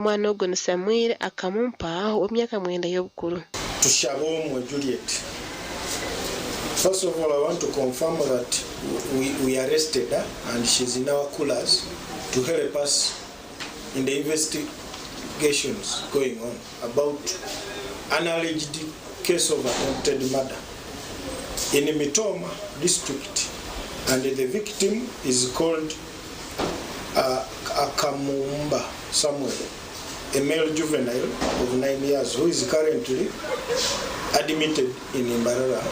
Omwana ogu ni Samuel Akamumpa ow'emyaka mwenda y'obukuru. Tushabe omwe Juliet. First of all I want to confirm that we, we arrested her and she's in our coolers to help us in the investigations going on about an alleged case of attempted murder in Mitooma district and the victim is called Akamumba Samuel, a male juvenile of 9 years who is currently admitted in Mbarara.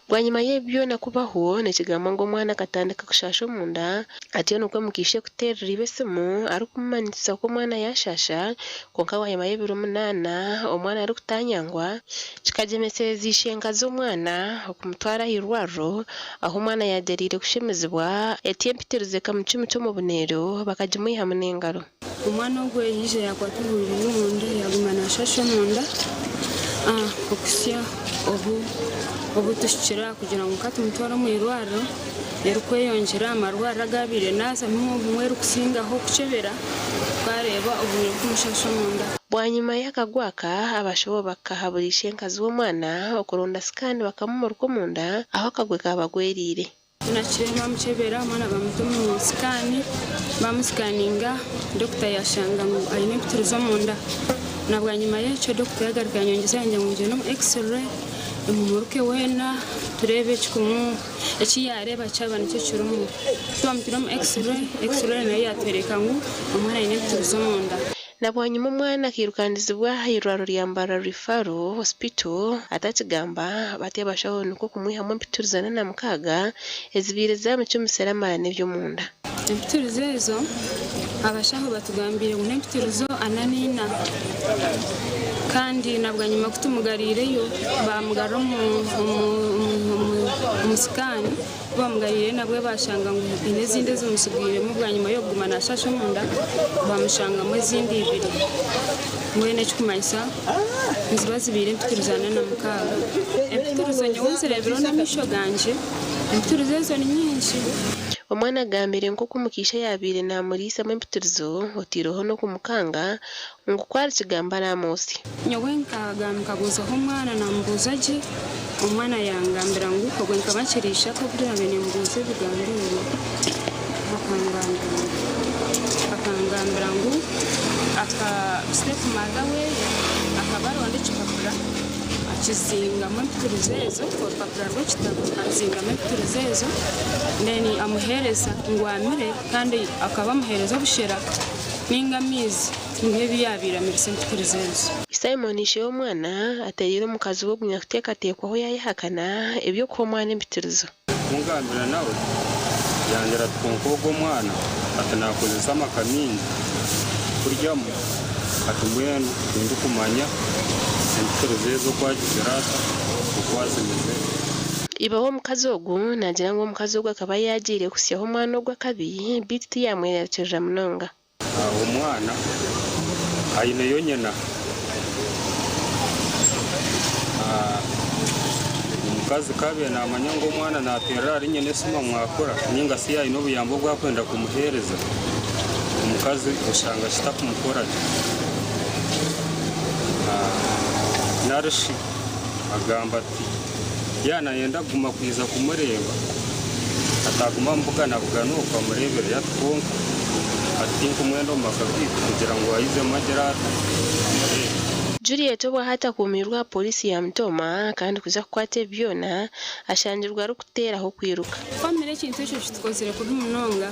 Bwanyima y'ebi byona kubaho, nikigambwa ngu omwana akatandika kushasha omunda, atyo nikwo mukiishe kuteerera iba esimu arikumumanyisa ku omwana yaashasha, kwonka bwanyima y'ebiro 8 omwana arikutanyangwa, kikagyemesereza ishenkazi omwana okumutwara aha irwariro ahu omwana yaagyereire kushemezibwa, etyo empitirizo ekamucumita omu buneero bakagimwihamu n'engaro. Omwana ogwo yaija yakwata oburiri bw'omunda yaguma nashasha omunda okuhitsya obu obu tuhikire aha kugira ngu katumutware omu irwariro erikweyongyera aha marwariro agabaire naazamu obumwe erikusingaho kukyebera twareeba oburiri bukumushasha omunda. Bwanyima y'akagwa aka, abashaho bakahabura ishenkazi w'omwana okuronda sikaani bakamumurika omunda ahu akagwe kabagweriire. Tunakire bamukyebera omwana bamuta omu scan, bamusikaninga dokita yashanga ngu aine empitirizo omunda. Na bwanyima y'ekyo dokita yagaruka yanyongyeza yangira ngu ngyende omu x-ray emumurike weena tureebe ekikumu eki yareeba kyaba nikyo kirimu. Twamuteire omu x-ray, x-ray nayo yatworeka ngu omwana aine empitirizo omunda. Na bwanyima omwana akairukanizibwa aha irwariro rya Mbarara Referral Hospital atakigamba, batyo abashaho nikwo kumwihamu empitirizo 46 ezibaire zamucumisire amara n'eby'omunda. Empitirizo ezo abashaho batugambiire ngu n'empitirizo 44 kandi na bwanyima ku tumugariireyo bamugarura omu scan, ku bamugariireyo nabwo bashanga ngu haine ezindi ezimutsigairemu bwanyima y'okuguma nashasha omunda bamushangamu ezindi ibiri. Mbwenu ekikumanyisa niziba zibaire empitirizo 46. Empitirizo nyowe nzireebireho n'amaisho gangye, empitirizo ezo ni nyingi. Omwana agambire nk'oku Mukiisha yaabaire naamuriisamu empitirizo otaireho n'okumukanga ngu ku arikigamba aramwotsya. Nyowe nkabuuzaho omwana namubuuza gye, omwana yangambira ngu obwe nkaba nkiri ishaka obu naabaire nimubuuza ebigambo ebyo, akangambira ngu step mother weye akaba aronda ekipapura akizingamu empitirizo ezo, orupapura rw'ekitabo aruzingamu empitirizo ezo then amuheereza ngu amire kandi akaba amuheereza obushera ninga amaizi ngu ebi yaabaire amirisa empitirizo ezo. Simon ishe w'omwana atereire omukazi we ogumya kuteekateekwaho yaayehakana eby'okuha omwana empitirizo. Kungambira nawe yangira ati kwonka ogwo omwana ati nakozesa amaka mingi kuryamu ati mbwenu tindikumanya empitirizo ezo oku agizire ata oku azimizire. Iba w'omukazi ogu naagira ngu omukazi ogu akaba yaagiire kuhitsyaho omwana ogu akabi beitu tiyamwerarikirira munonga. Omwana aineyo nyina. Omukazi ku abaire naamanya ngu omwana naateerera ahari nyina esimu amwakura nainga shi aine obuyambi obu arikwenda kumuheereza, omukazi oshanga kitakumukora gye. Nari shi agamba ati yaaba naayenda kuguma kwija kumureeba, ataguma amubuganabugana okwo amureebereyo ati kwonka ati tinkumwenda omu maka gaitu kugira ngu aizemu agire ata amureebe. Juliet obwahati akuumirwe aha pooriisi ya Mitooma kandi kuza kukwata ebi byona ashangirwe arikuteeraho kwiruka. Famire ekintu ekyo kitukozire kubi munonga.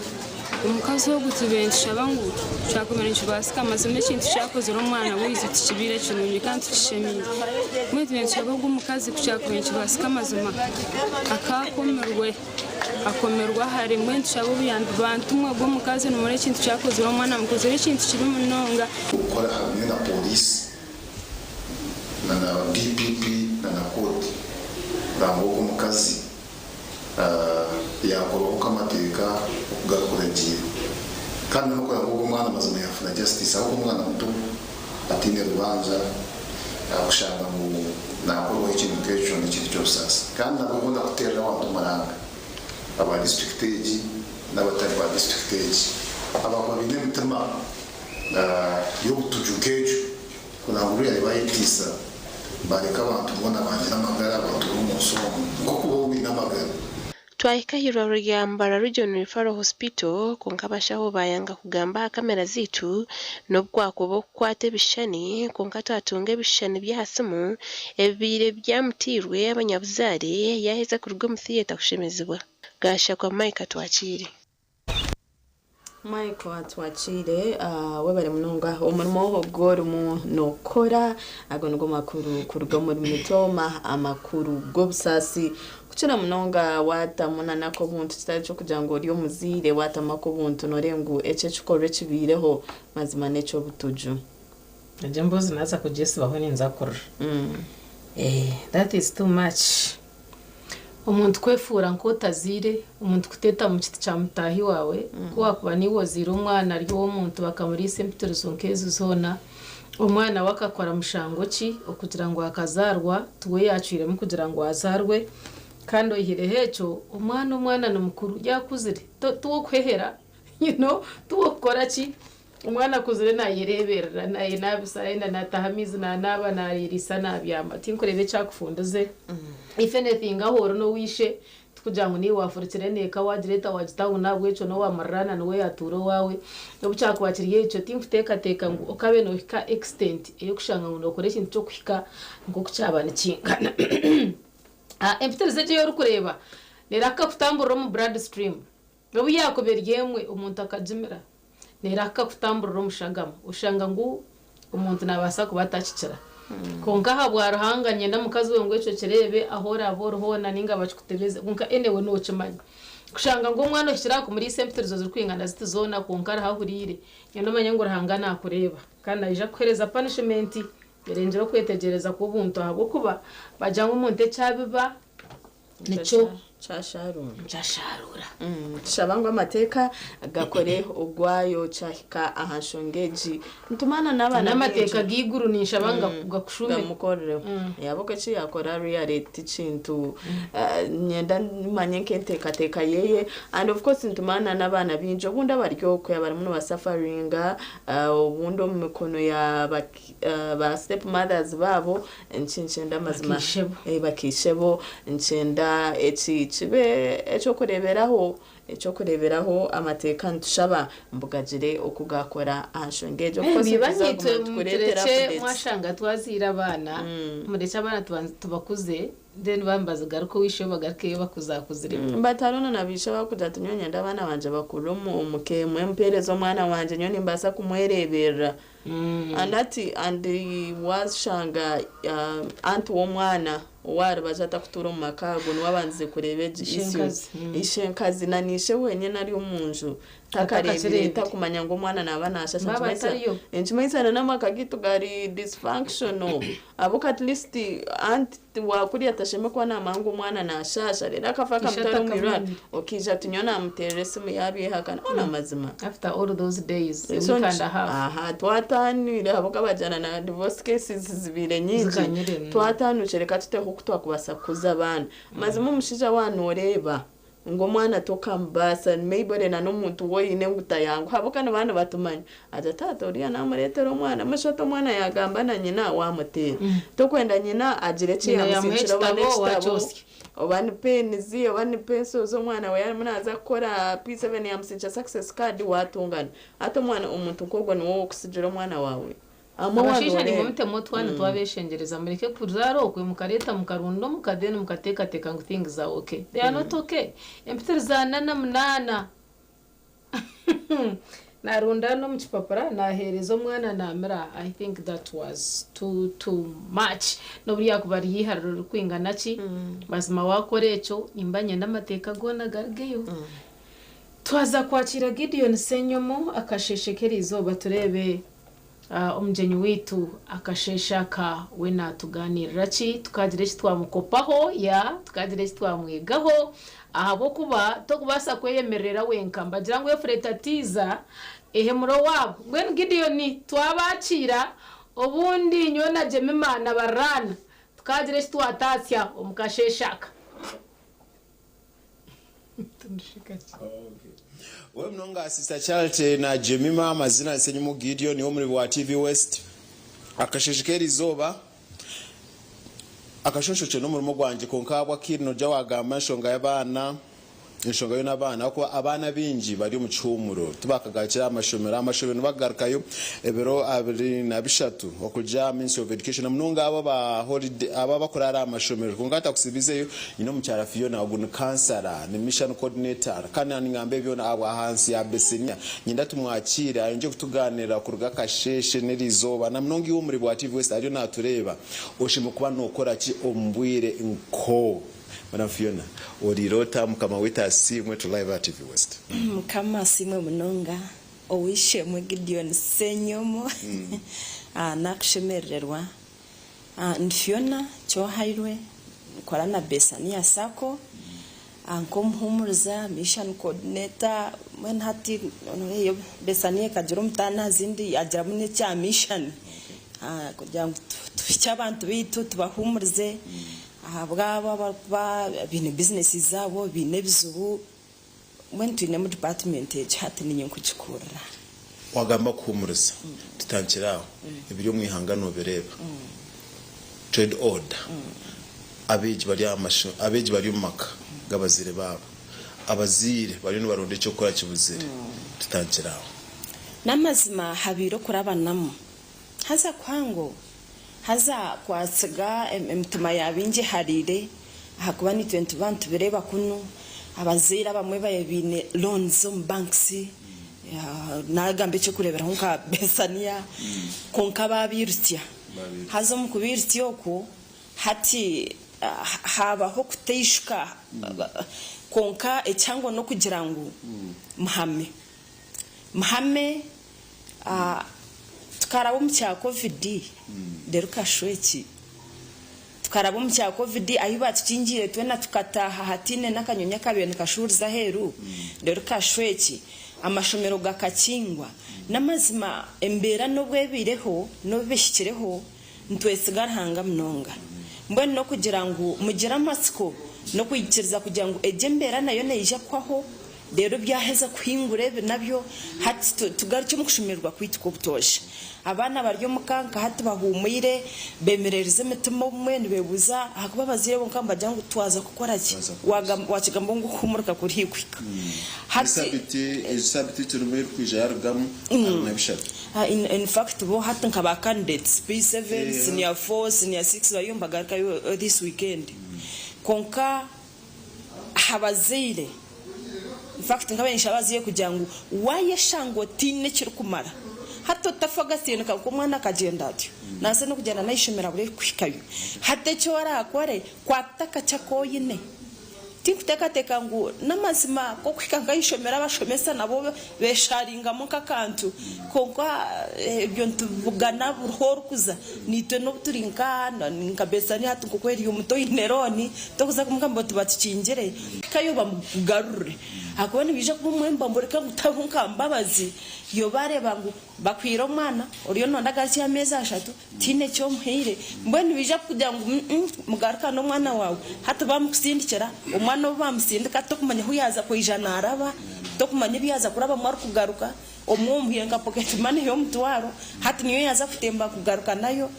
Omukazi ogu tubaire nitushaba ngu kyakubaire nikibaasika mazima ekintu kyakozire omwana waitu tikibaire kirungi kandi tikishemeire. Mbwenu tubaire nitushaba ogu omukazi ku kyakubaire nikibaasika mazima akaakomirwe akomerwe ahari. Mbwenu nitushaba obuyambi bantumwe ogu omukazi nimureba ekintu kyakozire omwana amukozire ekintu kibi munonga. Kukora hamwe na Pooriisi na na DPP na na kooti kuranga ogu omukazi yaakorwaho nk'amateeka oku garikuragiira kandi n'okuranga ogu omwana mazima yaafuna justice ahabw'okuba omwana muto ataine rubanja kushanga ngu naakorwaho ekintu nk'ekyo n'ekintu ky'obusaasi kandi nabwo hoona kuteerera abantu omuranga aba disiturikiti egi n'abatari ba disiturikiti egi abakuba baine emitima. y'obutuju nk'egyo kugira ngu ruriya bayetiisa bareka abantu boona bangira amagara batuura omu nsi omu nk'oku bo baine amagara. Twahika ah'eirwariro rya Mbarara Regional Referral Hospital kwonka abashaho bayanga kugamba aha kamera zaitu n'obu kwakuba okukwata ebishushani kwonka twatunga ebishushani by'aha simu ebibaire byamuteirwe abanyabuzaare yaaheza kuruga omu theatre kushemezibwa. Gashakwa Mike Atwakiire. Michael Atwakiire, webare munonga omurimo ogu orimu nokora. Ago nigo makuru kuruga omuri Mitooma, amakuru g'obusaasi kukira munonga watamu na n'ak'obuntu kitari ky'okugira ngu ori omuzaire watamu ak'obuntu noreeba ngu eki ekikorwa ekibaireho mazima n'eky'obutuju. Egyo emboozi naaza kugyesibaho ninza kurira. That is too much. Omuntu kwefuura nk'otazaire, omuntu kuteeta mu kiti kya mutaahi waawe, ku waakuba niiwe ozaire omwana ari ow'omuntu bakamuriisa empitirizo nk'ezo zoona, omwana we akakora mushango ki okugira ngu akazaarwa, tiwe yaacwiremu kugira ngu azaarwe, kandi oihireho ekyo, omwana omwana ni mukuru, yaakuzire, tiw'okuhehera, you know, tiw'okukora ki, omwana akuzire naayereeberera, naayenaabisa, yayenda naataha amaizi naanaaba, naayeriisa, naabyama, tinkureeba eki akufundize. If anything ahu ori n'owaishe, tikugira ngu niiwe waafurukire n'eka waagireeta waagita ahu n'ahabw'ekyo n'owamurirana niwe yaatuura owaawe. N'obu kyakuba kiri ekyo, tinkuteekateeka ngu okabe noohika extent ey'okushanga ngu nookora ekintu ky'okuhika nk'oku kyaba nikingana. Empitirizo egi ei orikureeba neerahika kutamburira omu blood stream. N'obu yaakuba eri emwe omuntu akagimira, neerahika kutamburira omu shagama, oshanga ngu omuntu naabaasa kuba atakikira. Kwonka ahabwa Ruhanga niinyenda mukazi we ngu ekyo okireebe ahu oraabe ori hoona nainga bakikutebeze, kwonka anyway nookimanya. Kushanga ngu omwana ohikire aha kumuriisa empitirizo zirikwingana ziti zoona kwonka ariho ahuriire, niinyenda omanye ngu Ruhanga naakureeba kandi naija kukuheereza punishment erengire okwetegyereza kw'obuntu ahabw'okuba bagira ngu omuntu eki abiba Nikyo kyasharuura. Nitushaba ngu amateeka gakore ogwayo kyahika aha nshonga egi. Nitumanya n'abaana baingi. N'amateeka g'eiguru ninshaba ngu gakushuume. Gamukorereho. Ahabw'okuba eki yaakora really ti kintu niinyenda manye nk'enteekateeka yeeye. And of course nitumanya n'abaana baingi obundi abari okwe abarimu nibasafaringa obundi omu mikono ya ba step mothers baabo. Nkyenda amazima Bakaishebo. Bakaishebo. Nkyenda eki kibe eky'okureeberaho, eky'okureeberaho amateeka nitushaba mbu gagire oku gaakora aha nshonga egyo. Of course Biba nituza nitwe kuguma nitukureetera muturekye updates. mwashanga twazaire abaana, murekye abaana tubanze tubakuze then baaba nibazigaruka owaishe bagarukeyo bakuzakuziremu. But hariho na baishe abarikugira ati nyowe niinyenda abaana bangye bakurire omu ka emwe mpeereze omwana wangye nyowe nimbaasa kumwereeberera. And hati and washanga aunt w'omwana owaaribaza atakutuura omu maka ago niwe abandize kureeba egi issue. Ishenkazi. Ishenkazi na niishe wenyine ari omu nju takareebire Atakakireebire. takumanya ngu omwana naaba naashasha. Baaba atariyo. Nikimanyisa na n'amaka gaitu gari dysfunctional ahabw'okuba at least aunt wakuriya tashemeriire kuba naamanya ngu omwana naashasha reero akafa Ishe akamutwara omu irwariro atakamanyire. okaija ati nyowe naamuteerera esimu yaabyehakana hoona amazima. After all those days, a So week and a half. Aha, twataanwire ahabw'okuba bagira na divorce cases zibaire nyingi. Zikanyire. Twataanukire reka tuteho oku twakubaasa kukuza abaana. Mazima omushaija waaba nooreeba ngu omwana tokamubaasa maybe ore na n'omuntu ou oine ngu tayanguha ahabw'okuba nibaba nibatumanya. Agira taata oriya naamureetera omwana, mushote omwana yaagamba na nyina waamuteera. Tokwenda nyina agire eki Nyina yamuha yaamusinkira oba ekitabo n'ekitabo waakyosya. oba ni pens oba ni pencils omwana we arimu naaza kukora P7 yaamusinkira success card waatungana. Hati omwana omuntu nk'ogwo niwe ow'okusigira omwana waawe? Hamwe Abashaija nimwe waanoreeba. mutemu otwana twabeshengyereza mureke kuzaara okwe mukareeta mukarunda omuka then mukateekateeka ngu things are okay. They are not okay. Empitirizo ana na munaana naarundaana omu kipapura naaheereza omwana naamira I think that was too too much. N'obu ryakuba riri eihariro ririkwingana ki, mazima waakora ekyo nimba nyenda amateeka goona garugeyo. Twaza kwakiira Gideon Ssenyomo akasheeshe k'eriizooba tureebe omugyenyi waitu akasheeshe aka we naatugaaniirira ki, tukagira eki twamukopaho ya tukagira eki twamwegaho ahabw'okuba tokubaasa kweyemerera wenka mbagira ngu efura etatiiza ehemura owaabo. Mbwenu Gideon twabakiira obundi nyowe na Jemima na Barraana tukagira eki twataatsya omu kasheeshe aka. Okay. Wewe munonga Sister Charity na Jemima amazina ni Senyumu Gideon niwe omuri bwa TV West. Akasheshe k'erizooba akashonshokye n'omurimo gwangye kwonka ahabw'akaire noija wagamba enshonga y'abaana Enshonga yo n'abaana ahakuba abaana baingi bari omu kihuumuro tibakagarukire aha mashomero. Aha mashomero nibagarukayo ebiro 23 okurugiirira aha Ministry of Education na munonga abo aba holiday abo abakuraara aha mashomero. Kwonka ntakusibizeyo nyine omukyara Fiona ogu ni kansara, ni mission coordinator kandi na ningamba ebi byona ahabwa ahansi ya Bethania. Nyenda tumwakiire ayongye kutugaanirira kuruga akasheeshe n'erizooba na munonga iwe omuri bwa TV West ariyo natureeba oshemereire kuba nokora ki omu bwire nk'obu. Madam Fiona, oriire ota? Mukama waitu asiimwe turi live aha TV West. Mukama asiimwe munonga ow'eishe-emwe Gideon Ssenyomo. Nakushemerererwa. Ndi Fiona Kyohairwe, nkora na Bethania Sacco nk'omuhumuriza, mission coordinator, mbwenu hati Bethania ekagira omutaano aha zindi yagiramu n'ekya mission kugira ngu tuhikye abantu baitu tubahumurize. Ahabw'abo abarikuba baine bizinesi zaabo baine ebizibu, mbwenu twinemu dipatimenti egi hati niinye nkugikurira. Wagamba kuhumuriza, tutandikire aho, ebiri omu ihanga nobireeba, trade order, abeegi bari aha masho, abeegi bari omu maka g'abazaire baabo, abazaire bariyo nibaronda eky'okukora kibuzire, tutandikire aho. N'amazima habaire okurabanamu haza kuhango. Haza kwatsiga emitima ya baingi ehariire ahakuba naitwe nituba nitubireeba kunu abazaire abamwe baine loans omu banks nagamba eky'okureeberaho nka Bethania kwonka baabirutsya haza omu kubirutsya okwo hati haabaho okuteishuka kwonka ekihango n'okugira ngu muhame muhame. Tukaraba omu kya Covid reero kashweki. Tukaraba omu kya Covid ahu baatukingiire twena tukataaha hataine n'akanyonyi akabaire nikashuuriza aheeru reero kashweki. Amashomero gakakingwa. N'amazima embeera n'obu ebaireho n'obu ehikireho nitwesiga Ruhanga munonga. Mbwenu n'okugira ngu mugire amatsiko n'okwikiriza kugira ngu egi embeera nayo neija kuhwaho. Reero byaheza kuhingura ebi nabyo, hati tugarukye omu kushemererwa kwaitu kw'obutoosha. Abaana bari omu ka nka hati bahuumwire, beemererize emitima obumwe nibeebuuza ahakuba abazaire bonka nibagira ngu twaza kukora ki? Waakigamba ngu okuhuumurika kuri haihi kuhika. Hati. Egi sabiiti turimu erikwija yarugamu 23. In fact bo hati nka ba candidates, P7, senior four, senior six bariyo nibagarukayo this weekend. Kwonka aha bazaire, in fact nkaba ninshaba abazaire kugira ngu wayeshanga otaine ekirikumara hati otafa ogatsindiika nk'omwana akagyenda atyo naabaasa n'okugyenda n'ahaishomero abure kuhikayo. Hati eki oraakore kwata akakye aku oine. Tinkuteekateeka ngu n'amazima k'okuhika nk'ahaishomero abashomesa nabo besharingamu nk'akantu kwonka ebyo nitubibugana buri hu orikuza. Naitwe n'obu turi nka Bethania hati nk'oku eri omuto oine looni, tokuza kumugamba oti batukingire. Hikayo bamugarurire ahakuba nibaija kuba omwemba mureka ngu tariho nka Mbabazi yo bareeba ngu bakwire omwana oriyo noyenda agarukye ameezi ashatu tihaine eki omuhaire mbwenu nibaija kukugira ngu mugarukane omwana waawe hati bamukusindikira omwana obu bamusindika tokumanya ahu yaaza kwija naaraba tokumanya ebi yaaza kurabamu arikugaruka. Omwe omuhaire nka pocket money y'omutwaro, hati niyo yaaza kutemba kugaruka nayo.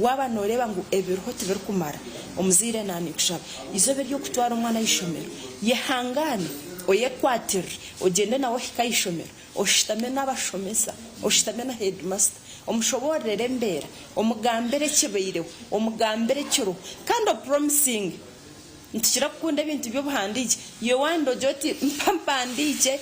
Waaba nooreeba ngu ebiriho tibirikumara, omuzaire naanikushaba eizooba ery'okutwara omwana aha ishomero, yehangaane, oyekwatirire, ogyende nawe ohike aha ishomero, oshutame n'abashomesa, oshutame na heedimasita, omushoboororere embeera, omugambire ekibaireho, omugambire ekiriho kandi opuromisinge. Nitukira kukunda ebintu by'obuhandiikye. Iwe waaba ogira oti, Mpa mpandiikye,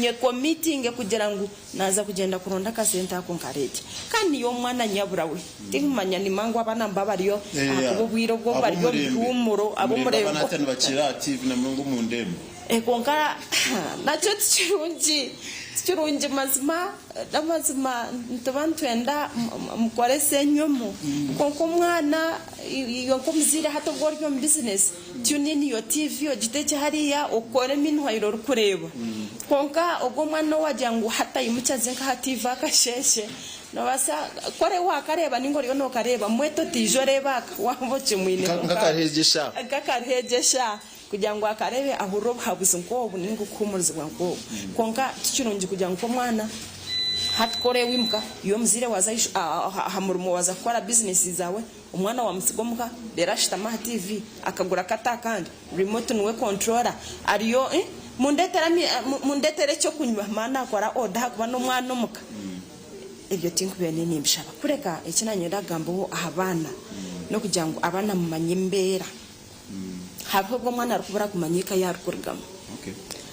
nyekomitinge kugira ngu naaza kugyenda kuronda akasente ako nkareete. Kandi niiwe omwana nyabura we, tinkumanya ni mangu abaana nibaba bariyo ahakuba obwire obwo bari omu bihuumuro, ab'omurembe. Kwonka nakyo tikirungi, tikirungi mazima. N'amazima nituba nitwenda mukorese enyomo kwonka omwana iwe nk'omuzaire hati obu ori omu bizinesi tune in your TV ogitekye hariya okore meanwhile orikureeba kwonka ogwo omwana ou wagira ngu hati aimukye aze nka aha TV akasheeshe nobaasa kore wakareeba ninga oriyo nokareeba mwete oti ija oreebe aka waaba okimwineho nk'akariho egi eshaaha. Kugira ngu akareebe ahurire obuhabuzi nk'obu nainga okuhuumurizibwa nk'obu. Kwonka ti kirungi kugira ngu nk'omwana hati ku oreeba oimuka, iwe omuzaire waaza aha murimo waaza kukora bizinesi zaawe, omwana waamutsiga omuka reero ashutama aha tiivi akagura akati akandi, remote niwe controller ariyo mundeetere eky'okunywa mara naakora oda ahakuba n'omwana omuka. Ebyo tinkubaire nimbishaba. Kureka eki naanye ndagambaho aha baana n'okugira ngu abaana mumanye embeera. Hariho obu omwana arikubura kumanya eka ei arikurugamu.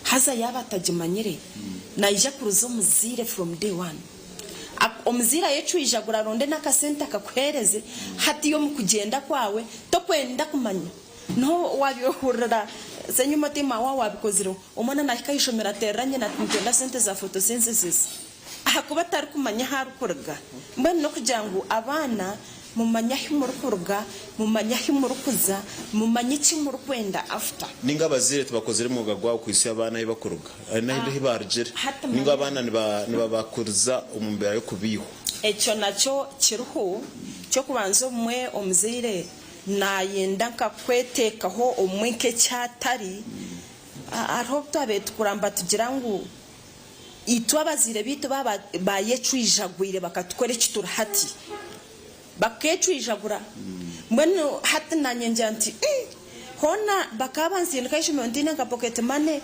Haza yaaba atagimanyire, naija kuruza omuzaire from day one. Omuzaire ayecwijagura aronde n'akasente akakuheereze, hati omu kugyenda kwawe tokwenda kumanya. Niho waabihurira senyuma oti maawe waabikozireho. Omwana naahika aha ishomero ateerera nyina ati nitwenda sente za photosynthesis. Ahakuba tarikumanya ahu arikuruga. Mbwenu n'okugira ngu abaana mumanye ahu murikuruga, mumanye ahu murikuza, mumanye eki murikwenda after. Ninga abazaire tibakozire mwoga gwabo kuhitsya abaana ahu bakuruga nahi ahu barugire. Hati Ninga manya. abaana nibabakuriza omu mbeera y'okubeihwa. Ekyo nakyo kiriho. Eky'okubanza obumwe omuzaire nayenda nka kweteekaho obumwe nk'eki atari. Hariho obu twabaire tukura nibatugira ngu Itwe abazaire baitu baaba baayecwijagwire bakatukora eki turi hati. Bakeecwijagura. Mbwenu hati naanye ngira nti, Umm! Hoona bakaba bantsindika aha ishomero ntaine nka pocket money,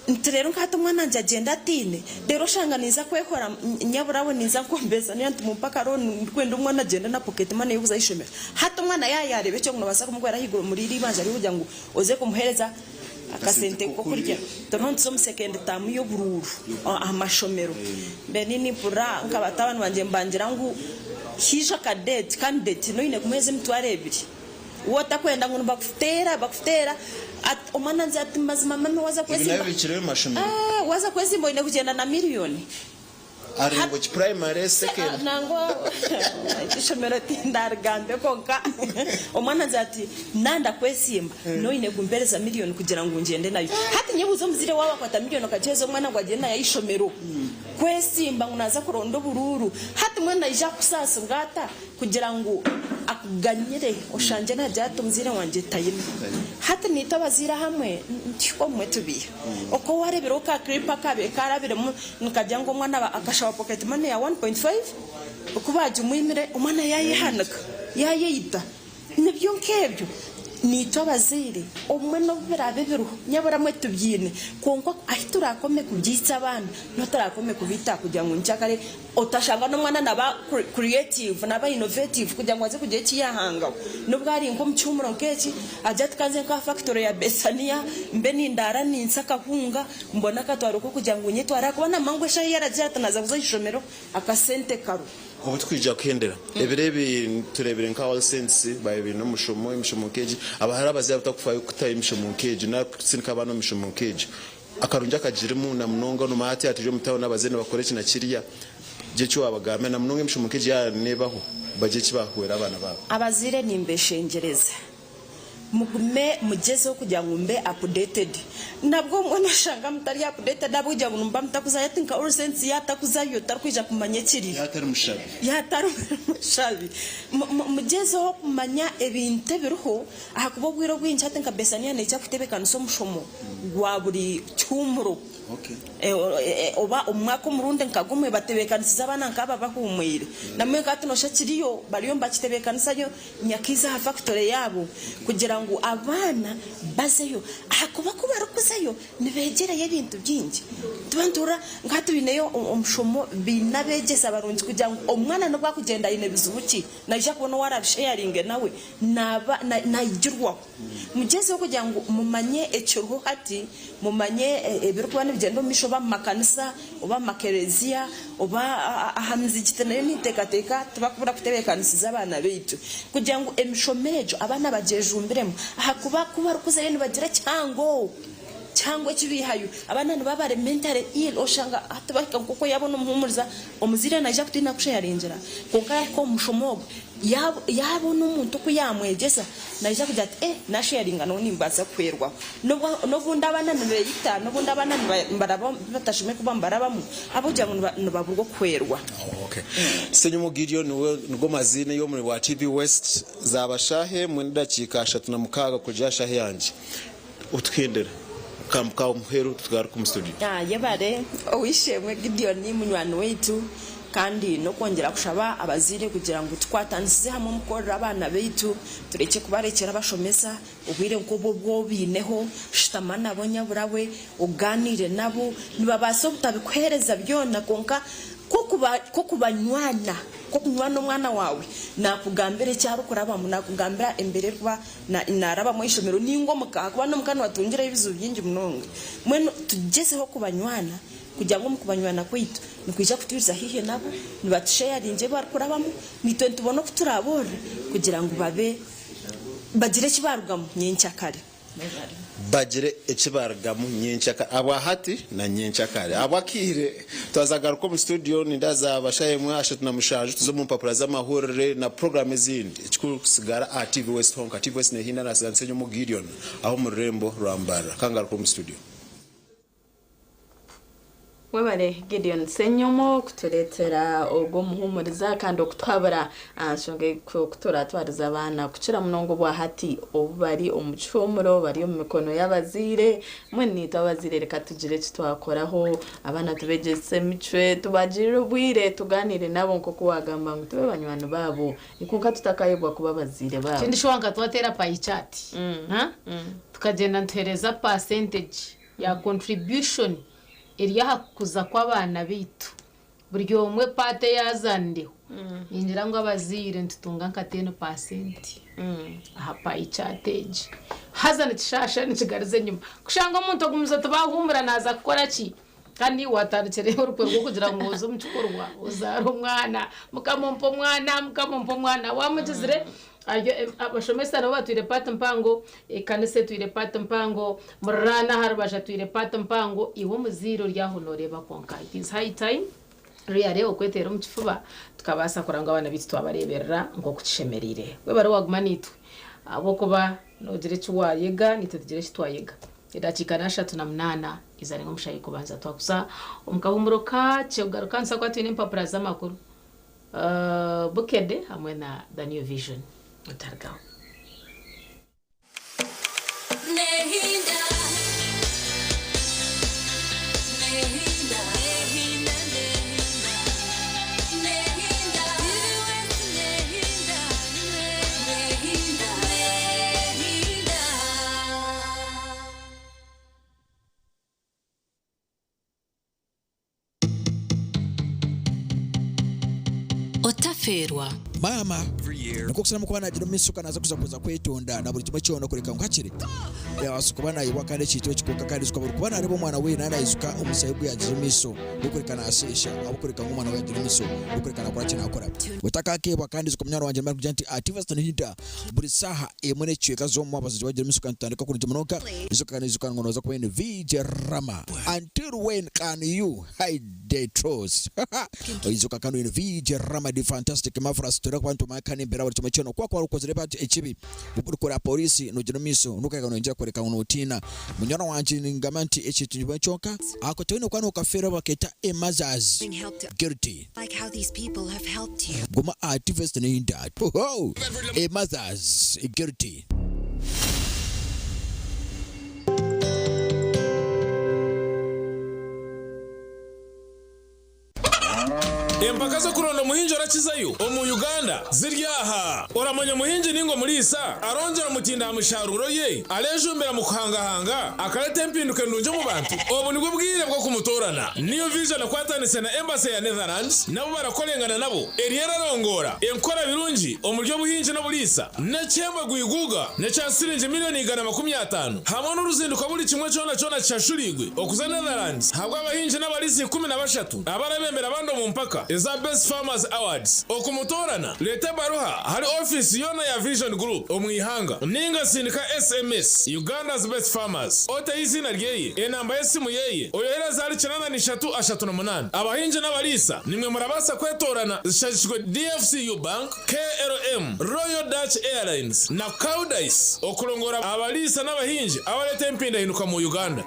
nti reero nka hati omwana wangye agyende ataine? Reero oshanga ninza kwehora nyabura we ninza nkombeesa nyowe nti mumpe aka loan ndikwenda omwana agyende na pocket money y'okuza aha ishomero. Hati omwana yaaba yaareeba ekyo ngu noobaasa kumuhwera ahaiguru omuri eri eibanja ry'okugira ngu oze kumuheereza akasente k'okurya turiho nituza omu second term y'oburuuru aha mashomero then nimpurira nka batabani bangye nibangira ngu haija aka date candidate noine kumuheereza emitwaro ebiri waaba otakwenda ngu nibakuteera bakuteera omwana angira ati mazima mummy waaza Ebi kwezimba nabyo bikiriyo omu mashomero. waaza kwezimba oine kugyenda na million. Ari ngu ki primary, second. Nangwa ishomero tindarigambe kwonka omwana angira ati nanda kwesimba noine kumpereza million kugira ngu ngyende nayo. Hati nyebuuza omuzaire waaba akwata million akagiheereza omwana ngu agyende nayo ahaishomero kwesimba ngu naaza kuronda oburuuru hati mbwenu naija kukusaasibwa ata kugira ngu akuganyire oshangye naagira ati omuzaire wangye tayine. Hati naitwe abazaire ahamwe nituhika obumwe tubeiha. Oku waareebireho ka clip akaabaire kaarabiremu nikagira ngu omwana akashaba pocket money ya 1.5 ku baagimwimire omwana yaayehanika yaayeita. Nibyo nk'ebyo naitwe abazaire obumwe n'obu biraabe biriho nyabura mwe tubyine kwonka ahu turaakome kubyeitsa abaana niho turaakome kubiita kugira ngu nkyakare Otashanga n'omwana naba creative, naba innovative kugira ngu aze kugira eki yahangaho. N'obu ari nk'omu kihumuro nk'eki, agire ati ka nze nk'aha factory ya Bethania mbe nindaara ninsa akahunga mbone akatwaro k'okugira ngu nyetware ahakuba naamanya ngu eshaaha ei aragira ati naaza kuza aha ishomero akasente kariho. Obu tukwija kuhendera ebiro ebi tureebire nka All Saints baabaire baine omushomo, emishomo nk'egi. Hariho abazaire abatakufayo kutayo emishomo nk'egyo nari kutsindika abaana omu mishomo nk'egyo. Akarungi akagirimu na munonga nomanya hati turi omu tawuni abazaire nibakora eki na kiriya, gira eki wabagambira na munonga emishomo nk'egi yaaba nebaho bagire eki bahwera abaana baabo. Abazaire nimbeshengyereza mugume mugyezeho kugira ngu mube updated nabwo obumwe noshanga mutari updated ahabw'okugira ngu nimuba mutakuzayo hati nka All Saints yatakuzayo tarikwija kumanya ekiriyo Yaaba atari mushabi. Yaaba atari mushabi mugyezeho kumanya ebintu ebiriho Ahakuba obwire obwingi hati nka Besania neija kutebeekanisa omushomo gwa buri kihuumuro oba omu mwaka omurundi nka gumwe batebeekanisize abaana nk'aba abahuumwire. Namwe nka hati noshusha kiriyo bariyo nibakitebeekanisayo nyakaizi aha fakitore yaabo kugira ngu abaana bazeyo ahakuba ku barikuzayo Nibeegyerayo ebintu bingi. Nituba nituhurira nka hati baineyo omushomo, baine abeegyesa barungi kugira ngu omwana n'obu akugyenda aine bizibu ki, naija kubona ou arabisheyaringe nawe, naaba naigirwaho. Mugyezeho kugira ngu mumanye ekiriho hati, mumanye ebirikuba nibigyenda omu maisho oba omu makanisa, oba omu makereziya, oba aha mizigiti nayo ninteekateeka tibakubura kutebeekanisiza abaana baitu kugira ngu emishomo egyo abaana bagyejumbiremu ahakuba ku barikuzayo nibagira ekihango kihango eki baihayo. Abaana nibaba bari mentally ill oshanga hati bahika nk'oku yaabona omuhuumuriza omuzaire naija kutiina kusheyaringira kwonka yaahika omu mushomo ogwo yaabona omuntu oku yaamwegyesa naija kugira ati eh naasheyaringa nyowe nimbaasa kuhwerwaho. N'obundi abaana nibeeyita, n'obundi abaana nibaraba omu bi batashemereire kuba nibarabamu ahabw'okugira ngu nibaburwa okuhwerwa. Ssenyonyi Gideon nigo maziina ey'omuri bwa TV West. Zaaba shaaha emwe n'edakiika 36 kurugiirira aha shaaha yangye. Otuhendere akambu ka muheru tugaruke omu studio. Yebare ow'eishe-emwe Gideon munywani waitu kandi n'okwongyera kushaba abazaire kugira ngu tukwatanisize hamwe omu kworora abaana baitu turekye kubarekyera abashomesa obwire nk'obu obu obaineho shutama nabo nyabura we ogaaniire nabo nibabaasa obutabikuheereza byona kwonka Nk'okubanywana, nk'okunywana omwana waawe, naakugambira eki arikurabamu, naakugambira embeera erikuba naarabamu aha ishomero nainga omuka ahakuba n'omuka nibatungirayo ebizibu bingi munonga. Mbwenu tugyezeho kubanywana kugira ngu omu kubanywana kwaitu nikwija kutwiriza haihi nabo, nibatusheyaringa ebi barikurabamu, naitwe nitubona oku turaaboorore kugira ngu babe bagire eki baarugamu nyenkyakare. Bagire eki barugamu nyenkyakare abwa hati na nyenkyakare. Ahabw'akaire twaza kugaruka omu studio nindaza aha shaaha emwe 37 tuze omu mpapura z'amahurire na puroguraamu ezindi. Ekikuru kusigara aha TV West honka. TV West nehinda nasiga nsenyomu Gideon aho omu rurembo rwa Mbarara. Kangaruke omu studio. Webale Gideon Ssenyomo kutureetera ogwo omuhuumuriza kandi okutuhabura aha nshonga y'oku turatwarize abaana kukira munonga obwa hati obu bari omu kihuumuro bari omu mikono y'abazaire. Mbwenu naitwe abazaire reka tugire eki twakoraho abaana tubegyese emicwe tubagirire obwire tugaaniire nabo nk'oku waagamba ngu tube banywani baabo kwonka tutakayebwa kuba abazaire baabo. Ekindi shi wanka twateera pie chart tukagyenda nituheereza percentage ya contribution eri aha kukuza kw'abaana baitu. Buri omwe part ei azaanireho, ningira ngu abazaire nitutunga nka ten percent aha pie chart egi. Haza nikishaasha nikigariza enyima kushanga omuntu ogumize oti baahuumura naaza kukora ki? Kandi iwe waatandikire orukwe rw'okugira ngu oze omu kikorwa ozaare omwana, Mukama ompe omwana, Mukama ompe omwana. Waamugizire Abashomesa nabo batwire paati mpango, ekanisa etwire paati mpango, muriraanwa aha rubaju atwire paati mpango, iwe omuzaire ori aho nooreeba kwonka. It is high time really okweteera omu kifuba tukabaasa kureba ngu abaana baitu twabareeberera nk'oku kishemereire. Webare waaguma naitwe ahabw'okuba noogira eki waayega naitwe tugira eki twayega. Edakiika n'ashatu na munaana ezarenga omu shaaha y'okubanza twakuza omu kahuumuro kakye kugaruka nituza kuba twine empapura z'amakuru. Bukedde hamwe na The New Vision. Mutarigaho. Otafeerwa. Maama nikwo kusharamu kuba nagira omu maisho ka naza kuza kuza kwetonda na buri kimwe kyona kureka ngu hakiri yabaasa kuba nayebwa kandi ekintu eki kwonka kandi ijuka buri kuba nareeba omwana we naba naijuka omushaija ogu yagize omu maisho n'okureka nasheesha ahabw'okureka ngu omwana we yagira omu maisho n'okureka nakora ki nakora. Otakakeebwa kandi ijuka munywani wangye nimara kugira nti ati Nhinda Buri saaha emwe n'ekicweka z'omu mwabazyo wagira omu kandi tutandika kurungi munonga. Ijuka kandi ijuka ngu nooza kuba oine VJ Rama. Until when can you hide the truth? Ijuka kandi oine VJ Rama the fantastic marvelous. Twenda kuba nitumanya kandi embeera buri kimwe kyona. Ku wakuba okozire ekibi, orikora poriisi noogira omu maisho n'okureka nooyongyera kworeka ngu nootiina. Munywani wangye ningamba nti eki nikimwe kyonka. Ako toine kuba nookafeerwa bakeeta a mother's guilty. Like how these people have helped you. Guma aha TV Nhinda. Hoho! A mother's guilty. Empaka z'okuronda omuhingi orakizayo omu Uganda ziri aha. Oramanya omuhingi ninga omuriisa arongyera omutindo aha misharuuro ye, arejumbira mu kuhangahanga, akareta empinduka endungi omu bantu? Obu nibwo bwire bw'okumutoorana. New Vision ekwatanise na Embassy ya Netherlands nabo barakorengana nabo eriyo erarongoora enkora birungi omuri obuhingi n'oburiisa n'ekihembo gwiguuga n'ekya siringi miriyoni 150 hamwe n'oruzinduko buri kimwe kyona kyona kishashuriirwe okuza Netherlands ahabw'abahingi n'abariisa 13 abarabembera abandi omu mpaka eza Best Farmers Awards. Okumutoorana, reeta ebaruha ahari ofiisi yoona ya Vision Group omu ihanga ninga sindika SMS Uganda's Best Farmers oteho eiziina ryeye, enamba y'esimu yeye, oyohereze ahari 83 38. Abahingi n'abariisa nimwe murabaasa kwetoorana zishagikirwe DFCU Bank, KLM, Royal Dutch Airlines na Koudijs okurongoora abariisa n'abahingi abareeta empindahinduka mu Uganda.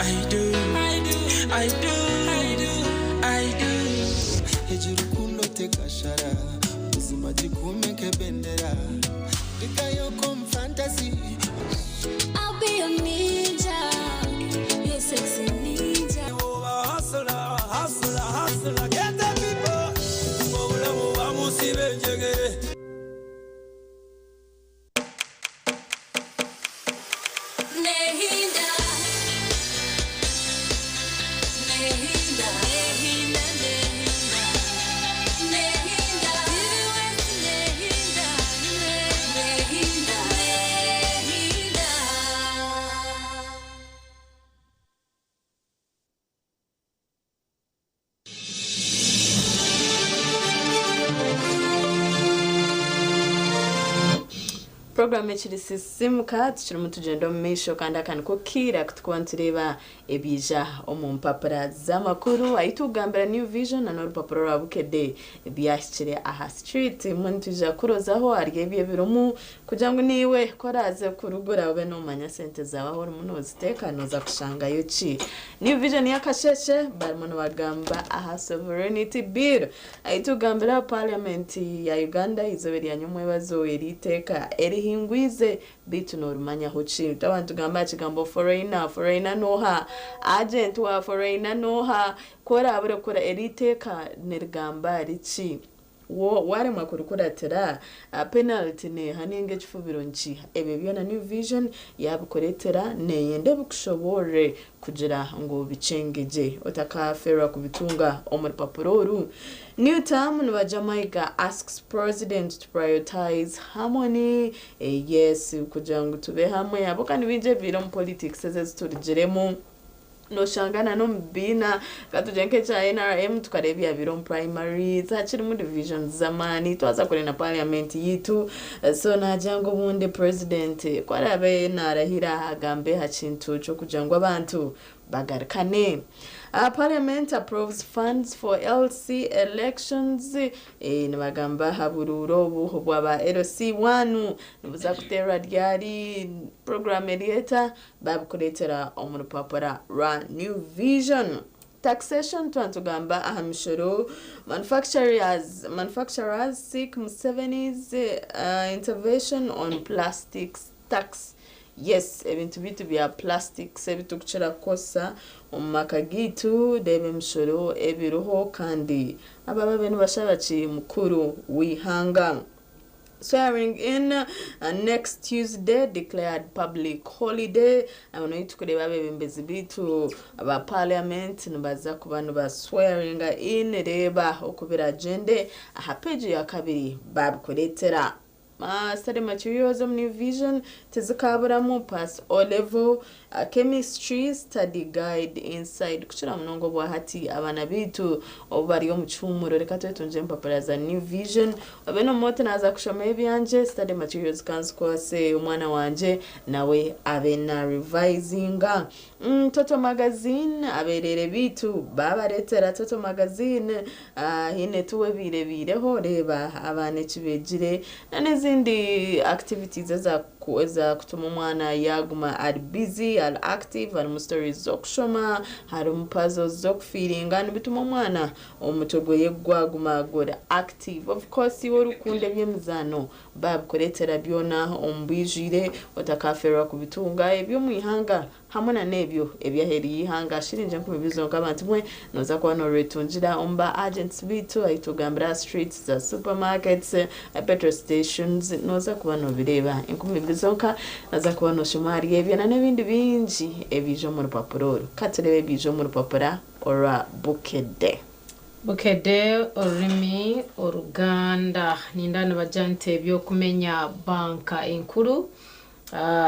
I do, I do, I do, I do, I do. Ekirukundo tekashara buzima gikumeke bendera ndikayoko mfantasi. I'll be your ninja, your sexy ninja. Hustler, hustler, hustler, get the people. Obulamu bamusiba enjegere. Nehinda, Nehinda, Nehinda, Nehinda, Nehinda, Nehinda, Nehinda. Puroguramu ekiri sisimuka, tukirimu tugyenda omu maisho, kandi aka niko kiira kutukuba nitureeba ebiija omu mpapura z'amakuru. Ahi tukugambira New Vision na n'orupapuro rwa Bukedde ebyahikire aha street. Mbwenu nitwija kurozaho ahari ebyo ebirimu kugira ngu naiwe ku oraaze kurugura obe noomanya sente zaawe ahu orimu nooziteeka nooza kushangayo ki. New Vision y'akasheshe barimu nibagamba aha Sovereignty Bill. Ahi tukugambira Parliament ya Uganda eizooba erya nyomwebazo eri iteeka erihingwize, beitu noorimanyaho ki? Twaba nitugamba aha kigambo foreigner, foreigner n'oha? Agent wa foreigner n'oha? Ku oraabe orikukora eri iteeka nirigamba riki? Wo waaremwa kurikuratira, penalty neeha ninga ekifubiro nikiiha? Ebyo byona New Vision yaabikureetera, neeyenda ebikushoboorore kugira ngu obikyenge gye otakafeerwa kubitunga omu rupapura oru. New Term nibagira Mayiga asks president to prioritize harmony. Yes, kugira ngu tube hamwe ahabw'okuba ni bingi ebibaire omu politics ezi eziturugiremu. Noshanga na n'omu bibiina, ka tugire nk'ekya NRM tukareeba ebyabaire omu primaries, hakirimu divisions z'amaani, twaza kure na parliament yaitu. So naagira ngu obundi president ku araabe naarahira agambe aha kintu ky'okugira ngu abantu bagarukane. Parliament approves funds for LC elections. Nibagamba aha buruuru obu obwaba LC1 nibuza kuteerwa ryari, program eri eta, babikureetera omu rupapura rwa New Vision. Taxation, twaba nitugamba aha mishoro, manufacturers, manufacturers seek Museveni's intervention on plastics tax. Yes, ebintu byaitu bya plastics ebi turikukira kukozesa omu maka gaitu, reeba emishoro ebiriho kandi aba babe nibashaba ki mukuru w'eihanga. Swearing in next Tuesday declared public holiday. Aho niho turikureeba abeebembezi baitu ba parliament nibaza kuba niba swearinga in. Reeba oku biragyende aha peegi ya kabiri babikureetera. Study materials omu New Vision tizikaaburamu pass O level, chemistry study guide inside. Kukira munonga obwa hati abaana baitu obu bari omu kihuumuro, reka twetungye empapura za New Vision. Obe nomuha oti naaza kushoma ebyangye, study materials kanzikwase omwana wangye nawe abe na revisinga. Toto Magazine, abereere baitu baabareetera Toto Magazine. Haine tuwa ebaire ebaireho, reeba abaana eki beegire na n'ezindi activities ezakutuma omwana yaaguma ari busy, ari active, harimu stories z'okushoma, harimu puzzles z'okufiiringa, nibituma omwana omutwe gweye gwaguma guri active. Of course iwe orikukunda eby'emizaano baabikureetera byona omu bwijwire otakafeerwa kubitunga eby'omu ihanga hamwe na n'ebyo eby'aheeru y'eihanga. Shiringi 2000 zonka abantu mwe nooza kuba noorwetungira omu ba agents baitu ahu tugambira aha streets za supermarkets, petrol stations, nooza kuba noobireeba. 2000 zonka nooza kuba nooshoma ahari ebyo na n'ebindi bingi ebiija omu rupapura oru. Ka tureebe ebiija omu rupapura orwa Bukedde. Bukedde orurimi Oruganda ninda nibagira nti eby'okumenya banka enkuru,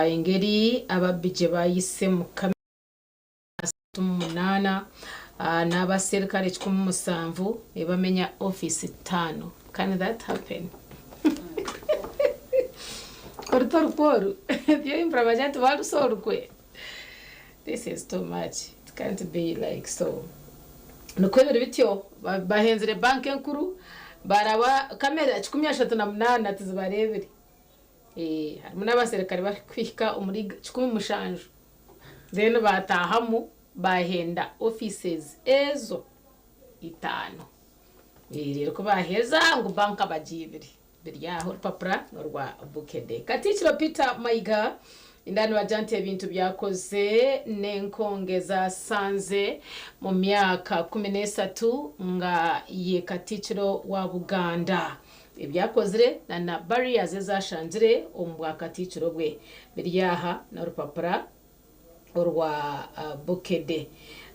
engeri ababbi gye bayise mu kamera 38 n'abaserikare 107 nibamenya ofiisi 5. Can that happen? Oruto orukwe oru byoimbura bagira nti barusa orukwe. This is too much, it can't be like so. Nikwo biri bityo, bahenzire banka enkuru baraba kamera 38 tizibareebire. Harimu n'abaserikare barikuhika omuri 17 then bataahamu. Bahenda offices ezo itaano. Reero ku baaheza ngu banka bagiibire. Biri aho orupapura orwa Bukedde. Katikkiro Peter Mayiga inda nibagira nti ebintu byakoze n'enkonge zasanze mu myaka 13 nga ye Katikkiro wa Buganda. Ebyakozire na na barriers ezashangire omu bwakatikkiro bwe. Biri aha n'orupapura orwa Bukedde.